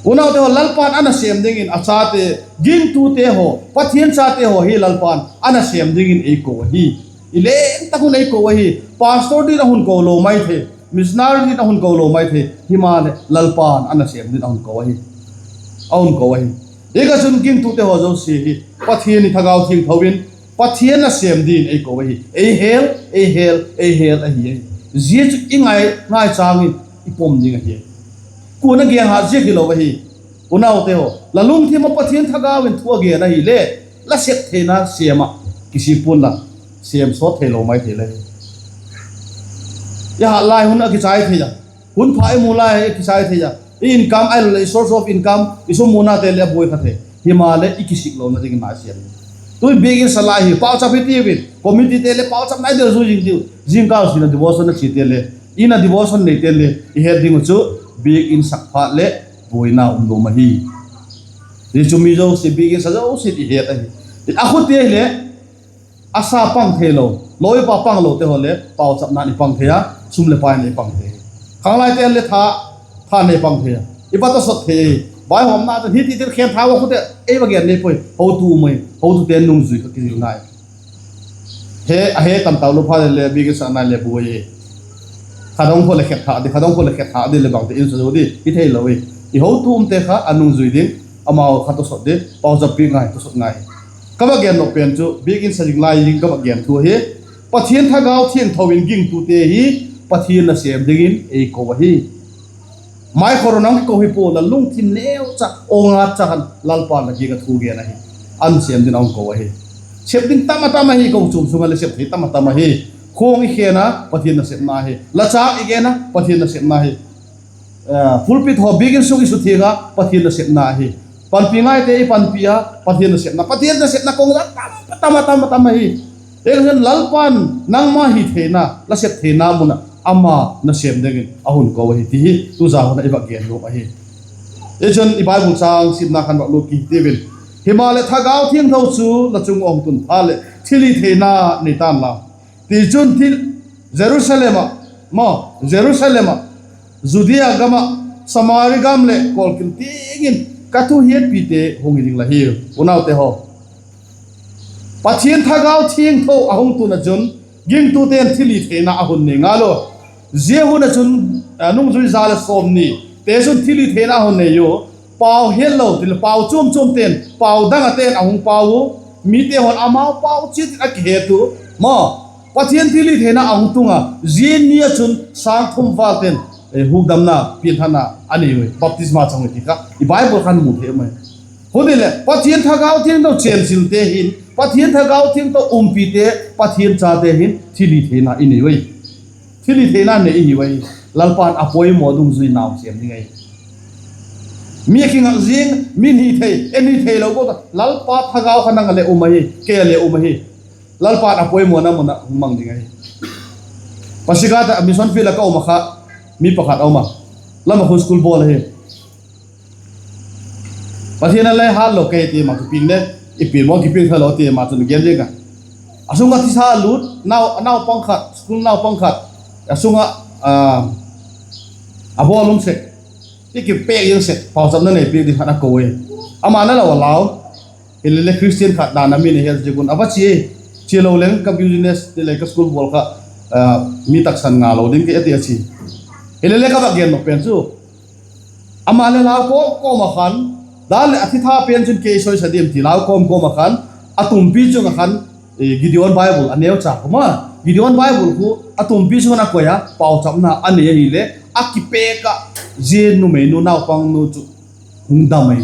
Unaute haw, Lalpa'n a nasêm dingin a chate, gingtute haw, Pathian chate haw hi Lalpa'n a nasêm dingin ei ko ahi. I leng tak un ei ko ahi. Pastor din a hun ko lo mai thei, missionary din a hun ko lo mai thei, himaleh Lalpa'n a nasêm din a hun ko ahi. A hun ko ahi. Hika chun gingtute haw zosia hi Pathian i Thagau Thiangtho in Pathian nasêm din ei ko ahi. Ei hel, ei hel, ei hel ahi. Zia chu i ngai, ngai châng in i pom ding ahi. Kua'n a gen hat ziak hilo ahi. Unaute haw, la lungthim ah Pathian Thagau in thu a gen ahile, la sep theina sêm ah kisik pua'n la, sêm sawt theilo mai thei la hi. I hat lai hun a kichai thei a, hun pha i mu lai a kichai thei a, i income ahiloleh i source of income, i sum munate leh a buai kha thei. Himaleh i kisiklona dingin nai siam. Tu'n biakin sa lai hi, pauchap hi tiu in, committeete leh pauchap nai deu zui zing tiu. Zingkâl sin a devotion a chiate leh, in a devotion neite leh i het ding uh chu, biakin sak phat leh buaina um nuam ahi. Zia chu mi zosia, biakin sa zosia i het ahi. A khute hileh, a sa pang theilo, loipa panglote haw leh pauchapna'n i pang thei a, sum leh pai in i pang thei. Khanglaite leh tha, tha nei pang thei a, i va tawsot thei. Vaihawmna chun hiti tin khen tha a khute ei va gen nei puai, hotu um ai, hotute'n nungzui kha kizil nai. He, a he tam tau lo phat leh biakin sa nai leh buai. Khat hung kho leh khet tha di, khat hung kho leh khet tha di leh bangte in sa zo di, i theilo i. I hotu umte kha a nungzui ding, amau kha tawsot di, pauchap piak ngai, tawsot ngai. Ka va gen nop pen chu, biakin sa zing lai zing ka va gen thu ahi. Pathian Thagau Thiangtho in gingtute hi Pathian nasêm dingin ei ko ahi. Mai khawraw nang ko hi pua, la lungthim neucha, aw ngâk cha khan Lalpa'n la kiang ah thu gen ahi. An sêm din a hung ko ahi. Sep ding tam a tam ahi, kochuam sung ah leh sep thei tam a tam ahi. Khuang i khen a, Pathian nasepna ahi. La châk i gen a, Pathian nasepna ahi. Pulpit haw, biakin sung i suthiang a, Pathian nasepna ahi. Panpi ngaite i panpi a, Pathian nasepna, Pathian nasepna kong a tam, tam a tam a tam ahi. Ei khan Lalpa'n nangma hi theina, la sep theina mun ah ama nasêm dingin a hun ko ahi ti hi tu zan hun ah i va gen nuam ahi. Ei chun i Bible châng simna khan va lut kit tiu in. Himaleh Thagau Thiangtho chu la chung ah hung tun phat leh thilhi theina nei ta'n la. Tichun thil, Jerusalem ah, ma, Jerusalem ah, Judea gam ah, Samari gam leh kawlkil tiang in ka thu hiatpite hung hi ding la hiu. Unaute haw, Pathian Thagau Thiangtho a hung tun ah chun gingtute'n thilhi theina a hun nei ngal u. Zia hun ah chun, nungzui za leh sawmnite chun thilhi theina a hun nei u. Pau hiatlo, til pau chuam chuamte'n, pau dang ate'n a hung pau u. Mite haw'n amau pau chiat in a kihet u. Ma, Pathian thilhi theina a hung tung a, zia ni ah chun sâng thum vâlte'n hukdamna, pianthatna a nei ui, baptisma chang ui ti kha i Bible khan mu thei mai. Hun hileh Pathian Thagau Thiangtho chênsilte hin, Pathian Thagau Thiangtho umpite, Pathian chate hin thilhi theina i nei ui. Thilhi theina nei i hi ui. Lalpa'n a poimaw dungzui nau sêm ding ahi. Mi a kingak zing, min hi thei, en hi theilo bawk a, Lalpa Thagau kha nang ah leh um ahi, kei ah leh um ahi. Lalpa'n a poimawna mun ah hung mang ding ahi. Pasighat ah mission field ah ka um ah kha, mi pakhat a um a, lam ah khu school bawl ahi. Pathian a lei hâtlo kei ti ma chu piang le, i pian maw, kipiang thalo ti ma chun gen ding a. A sung ah thisa lût, nau, naupang khat, school naupang khat, a sung ah, a bawl um sek, i kipêk ding sek, pauchapna nei piak ding khat a ko e. Ama'n a lo a lau. Hilele Christian khat dan a min a het ziak un a va chia, chia lo leng ka business ti le ka school bawl kha, mi taksan nga lo ding kei a ti a chia. Hilele ka va gen nop pen chu, ama le lau kawm kawm ah khan, dan leh a thitha pen chun kei sawisa diam ti lau kawm kawm ah khan, a tumpi chung ah khan, Gideon Bible a neucha um a, Gideon Bible khu a tumpi chung ah a koi a, pauchapna a nei ahile, a kipêk ah, zia numeinu naupangnu chu hung dam ahi.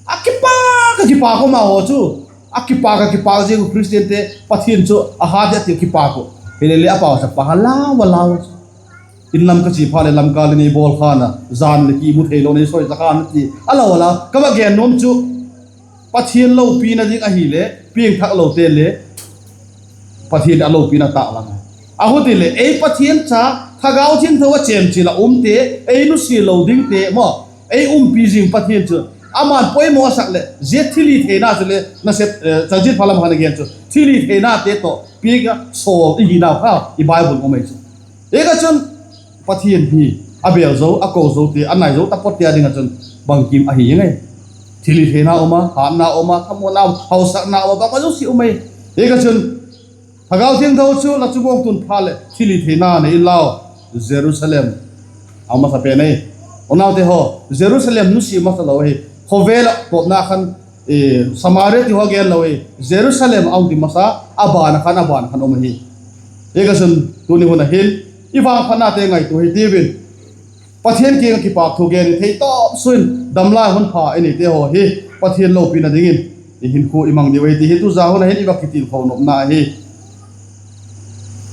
A kipak, a kipak um a haw chu, A kipâk a kipâk ziang uh Khristiante, Pathian chu a hat e ti kipâk uh. Hilele a pauchap pa kha lau a lau a chu. In lam ka chia phat leh lamkâl in ei bawl khan a, jan leh kimu theilo nei soi ta khan a ti a lau a lau. Ka va gen nuam chu, Pathian lopina ding ahile piangthaklote le Pathian a lopina tâk lang a. A huti leh ei Pathian cha, Thagau Thiangtho a chêmchial ah umte, ei nusia lo dingte maw, ei umpi zing Pathian chu, ama'n poimaw a sak leh zia thilhitheina chule nasep, chanchin pha lam khan a gen chu thilhitheinate tawh piak a sawl i hinau kha i Bible um ei chu. Ziak a chun Pathian hi a bêl zo, a ko zote, a nai zo taphot te â ding ah chun bangkim ahi ngai. Thilhitheina um a, hâtna um a, thamuanna um, hausakna um a, bangma zosia um ei. Ziak a chun Thagau Thiangtho chu la chung ah hung tun phat leh thilhitheina nei inlau, Jerusalem a um masa pen ei. Unaute haw, Jerusalem nusia masa lo ahi. Khawvel ah tawpna khan, Samaria ti haw gen lo hi, Jerusalem a hung ti masa, a ban a khan, a ban a khan um ahi. Ziak a chun tuni hun a hin i vangphatnate ngaitua hi tiu in, Pathian kiang ah kipâkthu gen i theitawp sua in damlai hun pha i neite haw hi Pathian lopina dingin i hinkhua i mang diu ahi ti hi tu zan hun a hin i va kitilkho nopna ahi.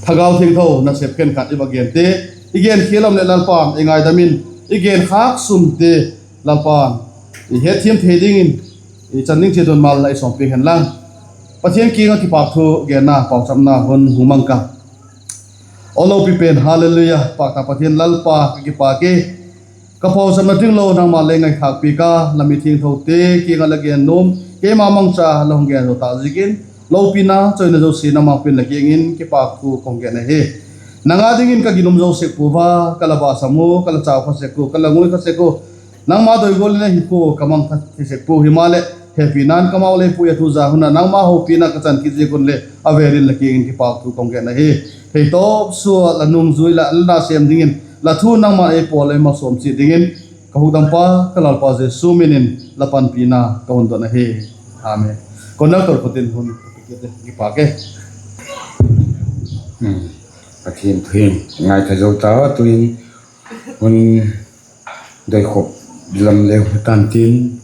Thagau Thiangtho nasep khenkhat i va gente, i genkhial lom leh Lalpa'n ei ngaidam in, i genkhâk sunte Lalpa'n i hetthiam thei dingin i chan ding chiat un malna ei sawmpiak hen lang. Pathian kiang ah kipâkthu genna pauchapna hun hung mang ka. Aw lopi pen, Hallelujah, pâk tak Pathian Lalpa, ka kipâk e. Ka pauchapna ding lo nangma'n lei ngaithâk piak a, la mi thiangthote kiang ah la gen nuam, keima mangcha la hung gen zo tak ziakin, lopina chawina zosia nangma pin la kiang in kipâkthu ka hung gen ahi. Nang â dingin ka ginum zo sek pua a, ka la basam u, ka la chau kha sek u, ka la ngui kha sek u, nangma doi gual in ahi pua, ka mang kha sek pua, himaleh hepina'n ka mau lei pui a, tu zan hun a nangma hopina ka chan kit ziak un leh a vêl in la kiang in kipâkthu ka hung gen ahi. Theitawp sua la nungzui la nasêm dingin, la thu nangma'n ei pawl ei malsawm chiat dingin, ka hukdampa ka Lalpa Jesu min in la panpina ka hun don ahi. Amen. Conductor khutin hun kipâk e. Pathian thu hin ngaithâk zo ta a, tu'hin hun doikhop lam le hung tan tin,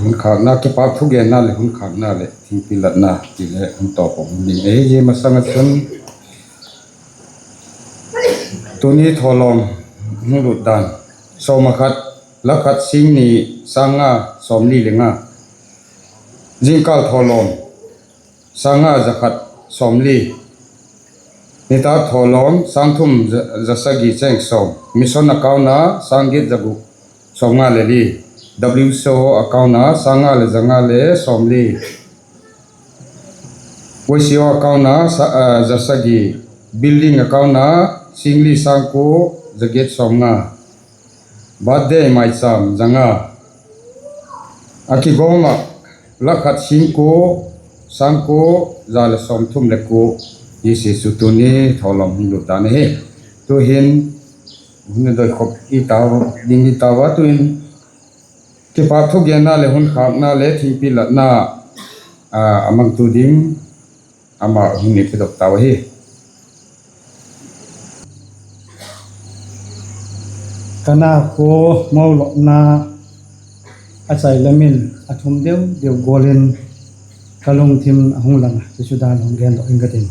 hun khâkna, kipâkthu genna leh hun khâkna leh thingpi latna ti le hun tawp a hun ding ahi. Zia masang ah chun tuni thawlawm hung lut dan, sawm a khat, la khat, sîng ni, sâng nga, sawmli le nga. Zingkâl thawlawm, sâng nga za khat sawmli. Nitâk thawlawm, sâng thum za sagi cheng sawm. Mission account a sâng giat za guk sawmnga le li. W C O account a sâng nga le za nga le sawmli. Y C O account a za sagi. Building account a sîng li, sâng kua, za giat sawmnga. Birthday maichâm za nga a kigawm ah, la khat, sîng kua, sâng kua, za leh sawmthum le kua. Zia chu tuni thawlawm hung lut dan ahi. Tu'hin hun doikhop i ta ding i ta a, tu'in kipâkthu genna leh hun khâkna le thingpi latna a mangtu ding ama hung ni kidok tau ahi. Ka na khua mo lopna a chai lam in a thum deu deu gual in ka lungthim a hung lang a, ti chu dan hung gendok ing ka tin.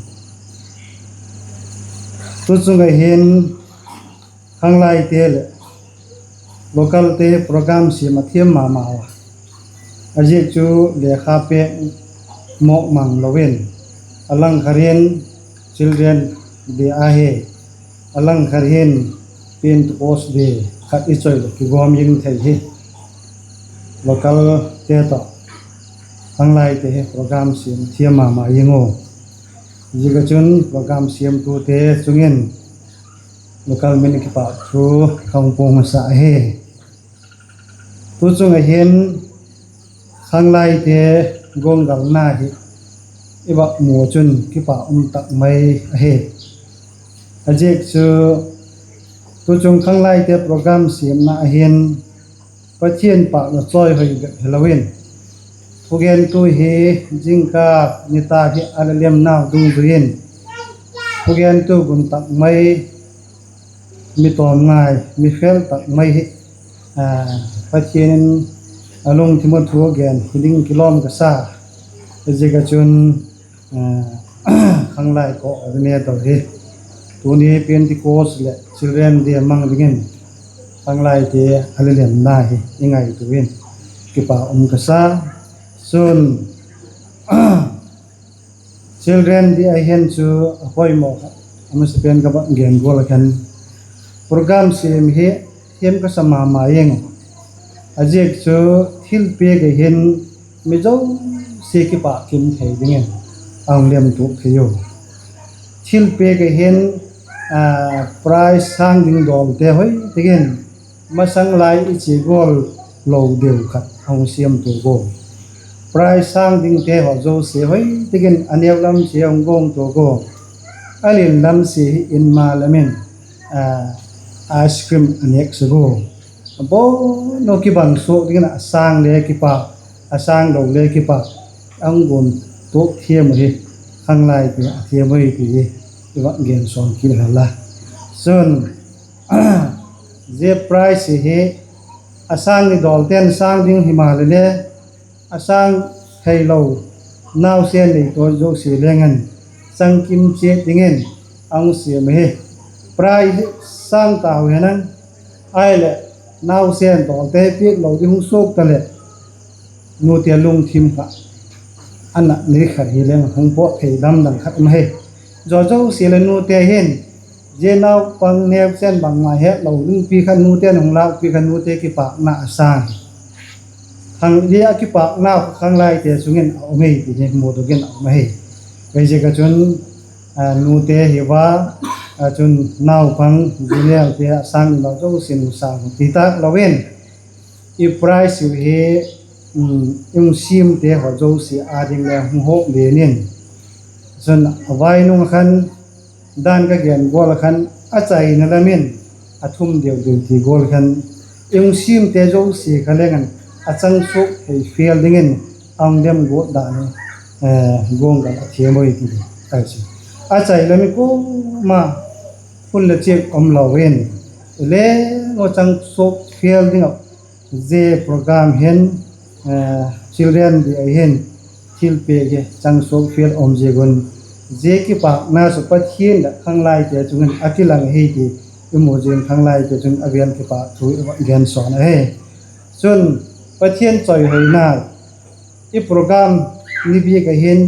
Tuchung ah hin khanglaite leh localte program siam a thiam ma ma a, a ziak chu lekha pêk mawk mang lo in, a langkhat hin Children Day ahi, a langkhat hin Pentecost Day khat i choi leh kigawm ing thei hi. Localte tawh khanglaite hi program siam thiam ma ma ing u. Ziak ah chun program siamtute chung in local min in kipâkthu ka hung puang masa ahi. Tuchung ah hin khanglaite guanggalna hi i va mu chun kipak um tak mai ahi. A ziak chu tuchung khanglaite program siamna ah hin Pathian pâk la chawihoi bep hilo in, thugentu hi zingkâl nitâk hi a la lemnau dungzui in, thugentu gun tak mai, mi tawm ngai, mi fel tak mai hi Pathian in A lungthim ah thu gen hi ding kilawm ka sa. Ziak ah chun, khanglai coordinator hi tuni Pentecost leh Children Day a mang dingin khanglaite a lelêmna hi i ngaitua in kipak um ka sa. Chun, Children Day ahin chu a poimaw kha, a masapen ka bak gen gual ah khan program siam hi thiam ka sa ma ma ing. A ziak chu thilpiak ah hin mi zosia kipâk kim thei dingin a hung lemtuak thei u. Thilpiak ah hin prize sâng ding dawlte hoi tak in masang lai i chia gual lo deu khat a hung siamtuak u. Prize sâng dingte haw zosia hoi tak in a neu lam chia hung gawngtuak u. A lian lam chia hi in ma lam in ice cream a nêk sek u. Bawn u kibang suak dingin a sâng le kipâk, a sâng lo le kipâk, a hung guan tuak thiam u hi khanglaite a thiam ui ti hi i va gen sawn kit hen la. Chun, zia prize hi a sâng ni dawlte'n sâng ding himaleh le, a sâng theilo nausen nei tawh zosia leng in changkim chiat dingin a hung siam ahi. Prize hi sâng tau hen lang, ahileh nausen dawlte piak lo ding hung suak taleh nute lungthim kha a na ni khat hi leng hung pawt thei lam dang khat um ahi. Zaw zosia leh nute hin zia naupang neusen bangma hetlo dingpi kha nute'n hung lâkpi kha nute kipâkna a sâng hi. Khang, zia kipâkna khanglaite chung in a um ei ti hi mudok in a um ahi. Ziak ah chun, nute hi va, chun naupang zia nelte a sâng ni lo zosia'n hung sâng hi ti tâk lo in, i prize hi, i hung siamte haw zosia â ding le hung hawk lian in, chun a vai nung ah khan dan ka gen gual ah khan a chaina lam in a thum deu deu ti gual khan i hung siamte zosia kha leng in a chang suak thei fial dingin a hung dem guat dan hi guanggal a thiam ui ti. A chai lam i kuama hun le chiak um lo in, i leng u chang suak fial ding ah zia program hin, Children Day ahin thilpiak hi chang suak fial um ziak un, zia kipâkna chu Pathian leh khanglaite chung in a kilang ahi ti i mu ziakin khanglaite chung in a vêl kipâk thu i va gen sawn ahi. Chun, Pathian chawihoina, i program ni bik ah hin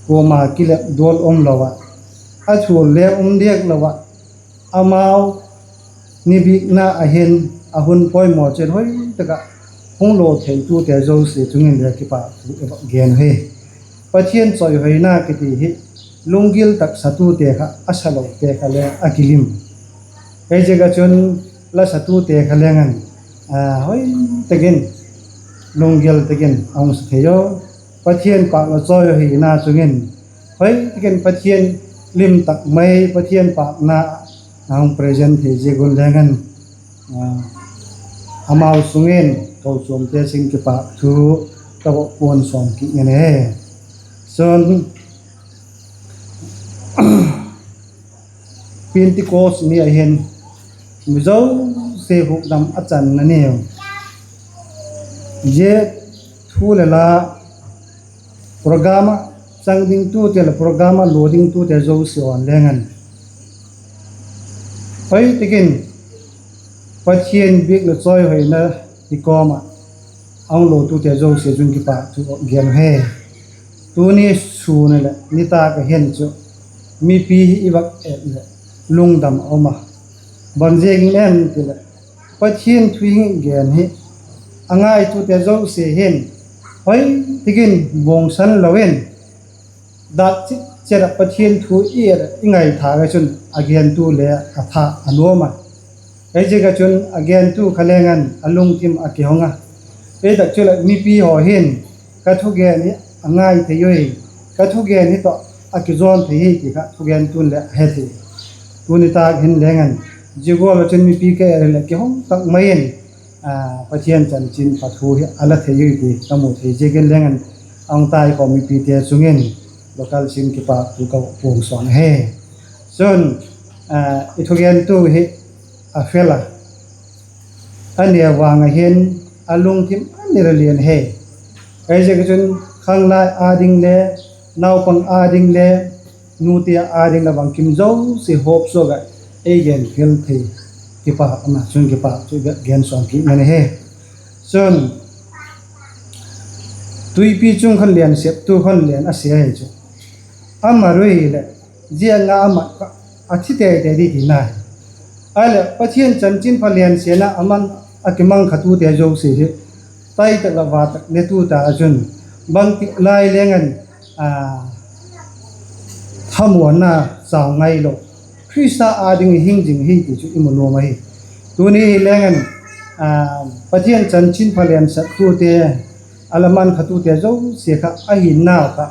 kuama kilep dual um lo ah, a thual le um diak lo ah, amau ni bikna ah hin a hun poimaw chiat hoi tak ah hung lo theitute zosia chung in le kipâk thu i va gen hi. Pathian chawihoina kiti hi lunggil tak satute kha a salote kha le a kilim. Hiziak ah chun la satute kha leng in hoi tak in lunggil tak in a hung sa thei u. Pathian pâk la chawihoina chung in hoi tak in Pathian lim tak mai Pathian pâkna a hung present thei ziak un leng in amau sung in kochuamte sung in kipâk thu ka va puan sawm kit ngen e. Chun, Pentecost ni ahin mi zosia hukdam a channa ni u. Zia thu le la program ah chang dingtute leh program ah lua dingtute zosia haw leng in hoi tak in Pathian biak leh chawihoina i kawm ah a hung lotute zosia chung kipâk thu gen hi. Tuni sun leh nitâk ahin chu mipi hi i va et leh lungdam a um a, bang ziakin em ti leh Pathian thu i gen hi a ngaitute zosia hin hoi tak in buangsan lo in, dat chit chiat ah Pathian thu i et i ngaithâk ah chun a gentu le a tha a nuam a. Hiziak ah chun a gentu kha leng in a lungthim a kihong a. Hitak chu leh mipi haw hin ka thugen hi a ngai thei ui, ka thugen hi tawh a kizawn thei hi ti kha thugentu'n leh a he thei. Tuni tâk hin leng in zia gual ah chun mipi ka et leh kihong tak mai in Pathian chanchinpha thu hi a la thei ui ti ka mu thei ziakin leng in a hung taikhawm mipite chung in local sin kipâk thu ka puang sawn ahi. Chun, i thugentu hi a fel a, a neu vang ah hin a lungthim a ni la lian hi. Ahiziak a chun khanglai â ding le, naupang â ding le, nute â ding le bangkim zosia hawp suak ah ei gen khel thei kipâk ama chun kipâk thu bep gen sawm kit ngan ahi. Chun, tuipi chung khon lian septu khon lian a sia hi chu, a mat ui leh, zia nga a mat kha a thi tei tei di tina hi. Ahileh Pathian chanchinpha lian siana aman a kimangkhatute zosia hi tai tak la va tak netu ta a chun, bangtik lai leng an, a, thamuanna chau ngailo, Khrista â ding hing zing hi ti chu i mu nuam ahi. Tuni hi leng an, a, Pathian chanchinpha lian saktute, a la mankhatute zosia kha a hinnau kha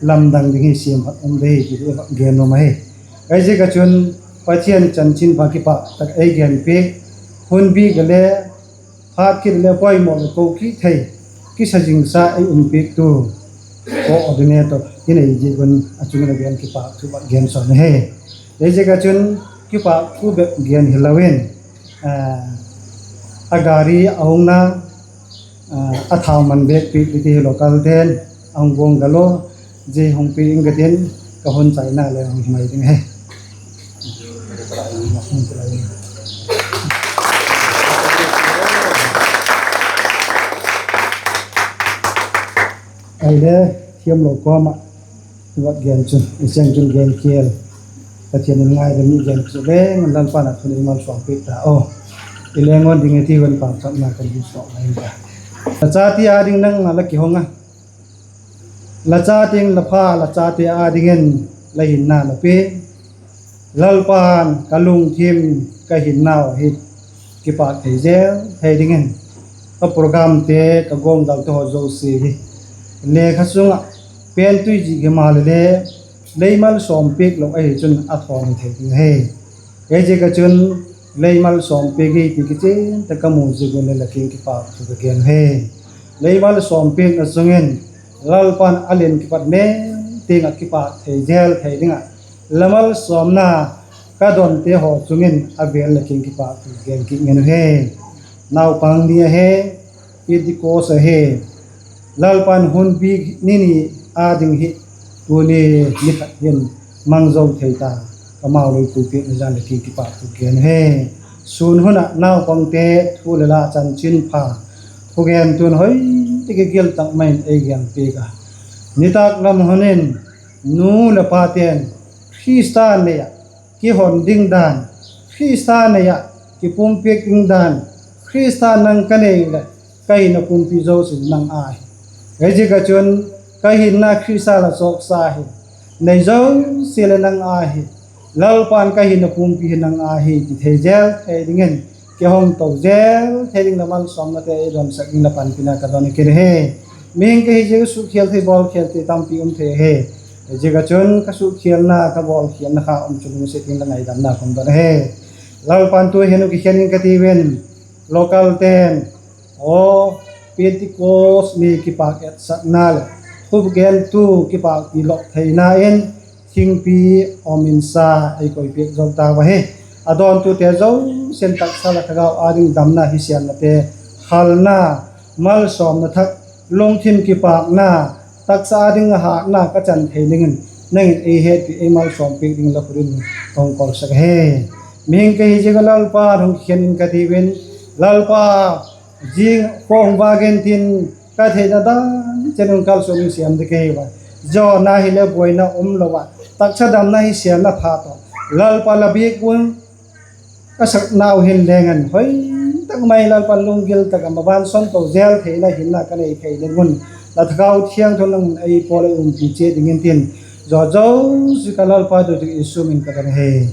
lamdang ding hi siam khat um de hi ti i gen nuam ahi. Ahiziak a chun Pathian chanchinpha kipâk tak ei gen piak, hun bik a le, phat kit le poimaw le ko kit thei, kisa zingsa ei um piaktu coordinator i nei ziak un a chung in a gen kipâk thu bep gen sawm ahi. Ahiziak a chun kipâk thu bep gen hilo in, a, a gari a hung na, a, a thau man bêk piak ti hi local ten a hung guanggal a, zia hung piak ing ka tin, ka hun chaina le hung hi mai ding ahi. Ahile, thiamlo kawm ah i vak gen chu i seng chun gen khial, Pathian in ngaidam i gen chu leng Lalpa'n a thu ei malsawm piak ta aw. I leng ngawn ding i ti hun pauchapna kan hi sawm mai ta. La chate â ding nangma la kihong a, la chate ding, la pa, la chate â dingin la hinna la pia. Lalpa'n ka lungthim, ka hinnau hi kipâk thei zel thei dingin, ka programte, ka guanggalte haw zosia hi lekha sung ah pentui zik himaleh le, lei malsawm piak lo ahi chun a thawn hi thei ding ahi. Hiziak a chun lei malsawm piak hi ti kichian tak ka mu ziak un le la kiang kipâk thu ka gen hi. Lei malsawm piakna sung in Lalpa'n a lian kipat neu tiang ah kipâk thei zel thei ding ah la malsawmna ka donte haw chung in a vêl la kiang kipâk thu gen kit ngen uhi. Naupang ni ahi, Pentecost ahi, Lalpa'n hun bik ni ni â ding hi tuni ni khat hin mang zo thei ta, ka mau lei puipiakna jan le kiang kipâk thu gen uhi. Sûn hun ah naupangte thu le la chanchinpha thugentu'n hoi tak ah gil tak mai in ei gen piak a, nitâk lam hun in nu leh pate'n Khrista nei ah kihon ding dan, Khrista nei ah kipumpiak ding dan, Khrista nang ka nei leh ka hinna pumpi zosia nang â hi. Hiziak a chun ka hinna Khrista la chawksa hi, nei zosia leh nang â hi. Lalpa'n ka hinna pumpi hi nang â hi ti thei zel thei dingin, kihong to zel thei ding la malsawmnate ei donsak ding la panpina ka don kit ahi. Mihing ka hi ziak a sukkhial thei, bawlkhial thei tampi um thei ahi. Hiziak a chun ka sukkhialna, ka bawlkhialna kha um chu lungsiat in la ngaidamna ka hun don ahi. Lalpa'n tu hin u kikhen in ka tiu in, local ten, aw, Pentecost ni kipâk etsakna leh thugentu kipâkpi lop theina in thingpi, um, insa ei koipiak zo tau ahi. A dawntute zosia'n taksa leh thagau â ding damna hi siamnate, halna, malsawmna thak, lungthim kipâkna, taksa â ding a hâtna ka chan thei dingin nang in ei hetpi, ei malsawm piak ding la khut in ka hun kawlsak ahi. Mihing ka hi ziak a Lalpa hung khen in ka tiu in, Lalpa, zing khawng va gen tin, ka theina dan chen un kalsuan in siam ding ka hi ua. Jona hileh buaina um lo ah, taksa damna hi siamna pha tawh, Lalpa la biak un ka saknau hin leng an hoi tak mai Lalpa lunggil tak ah maban son to zel theina hinna ka nei thei ding un, la Thagau Thiangtho nang in ei pawl ei umpi chiat dingin tin, zo zosia ka Lalpa tu tu Jesu min ka don ahi.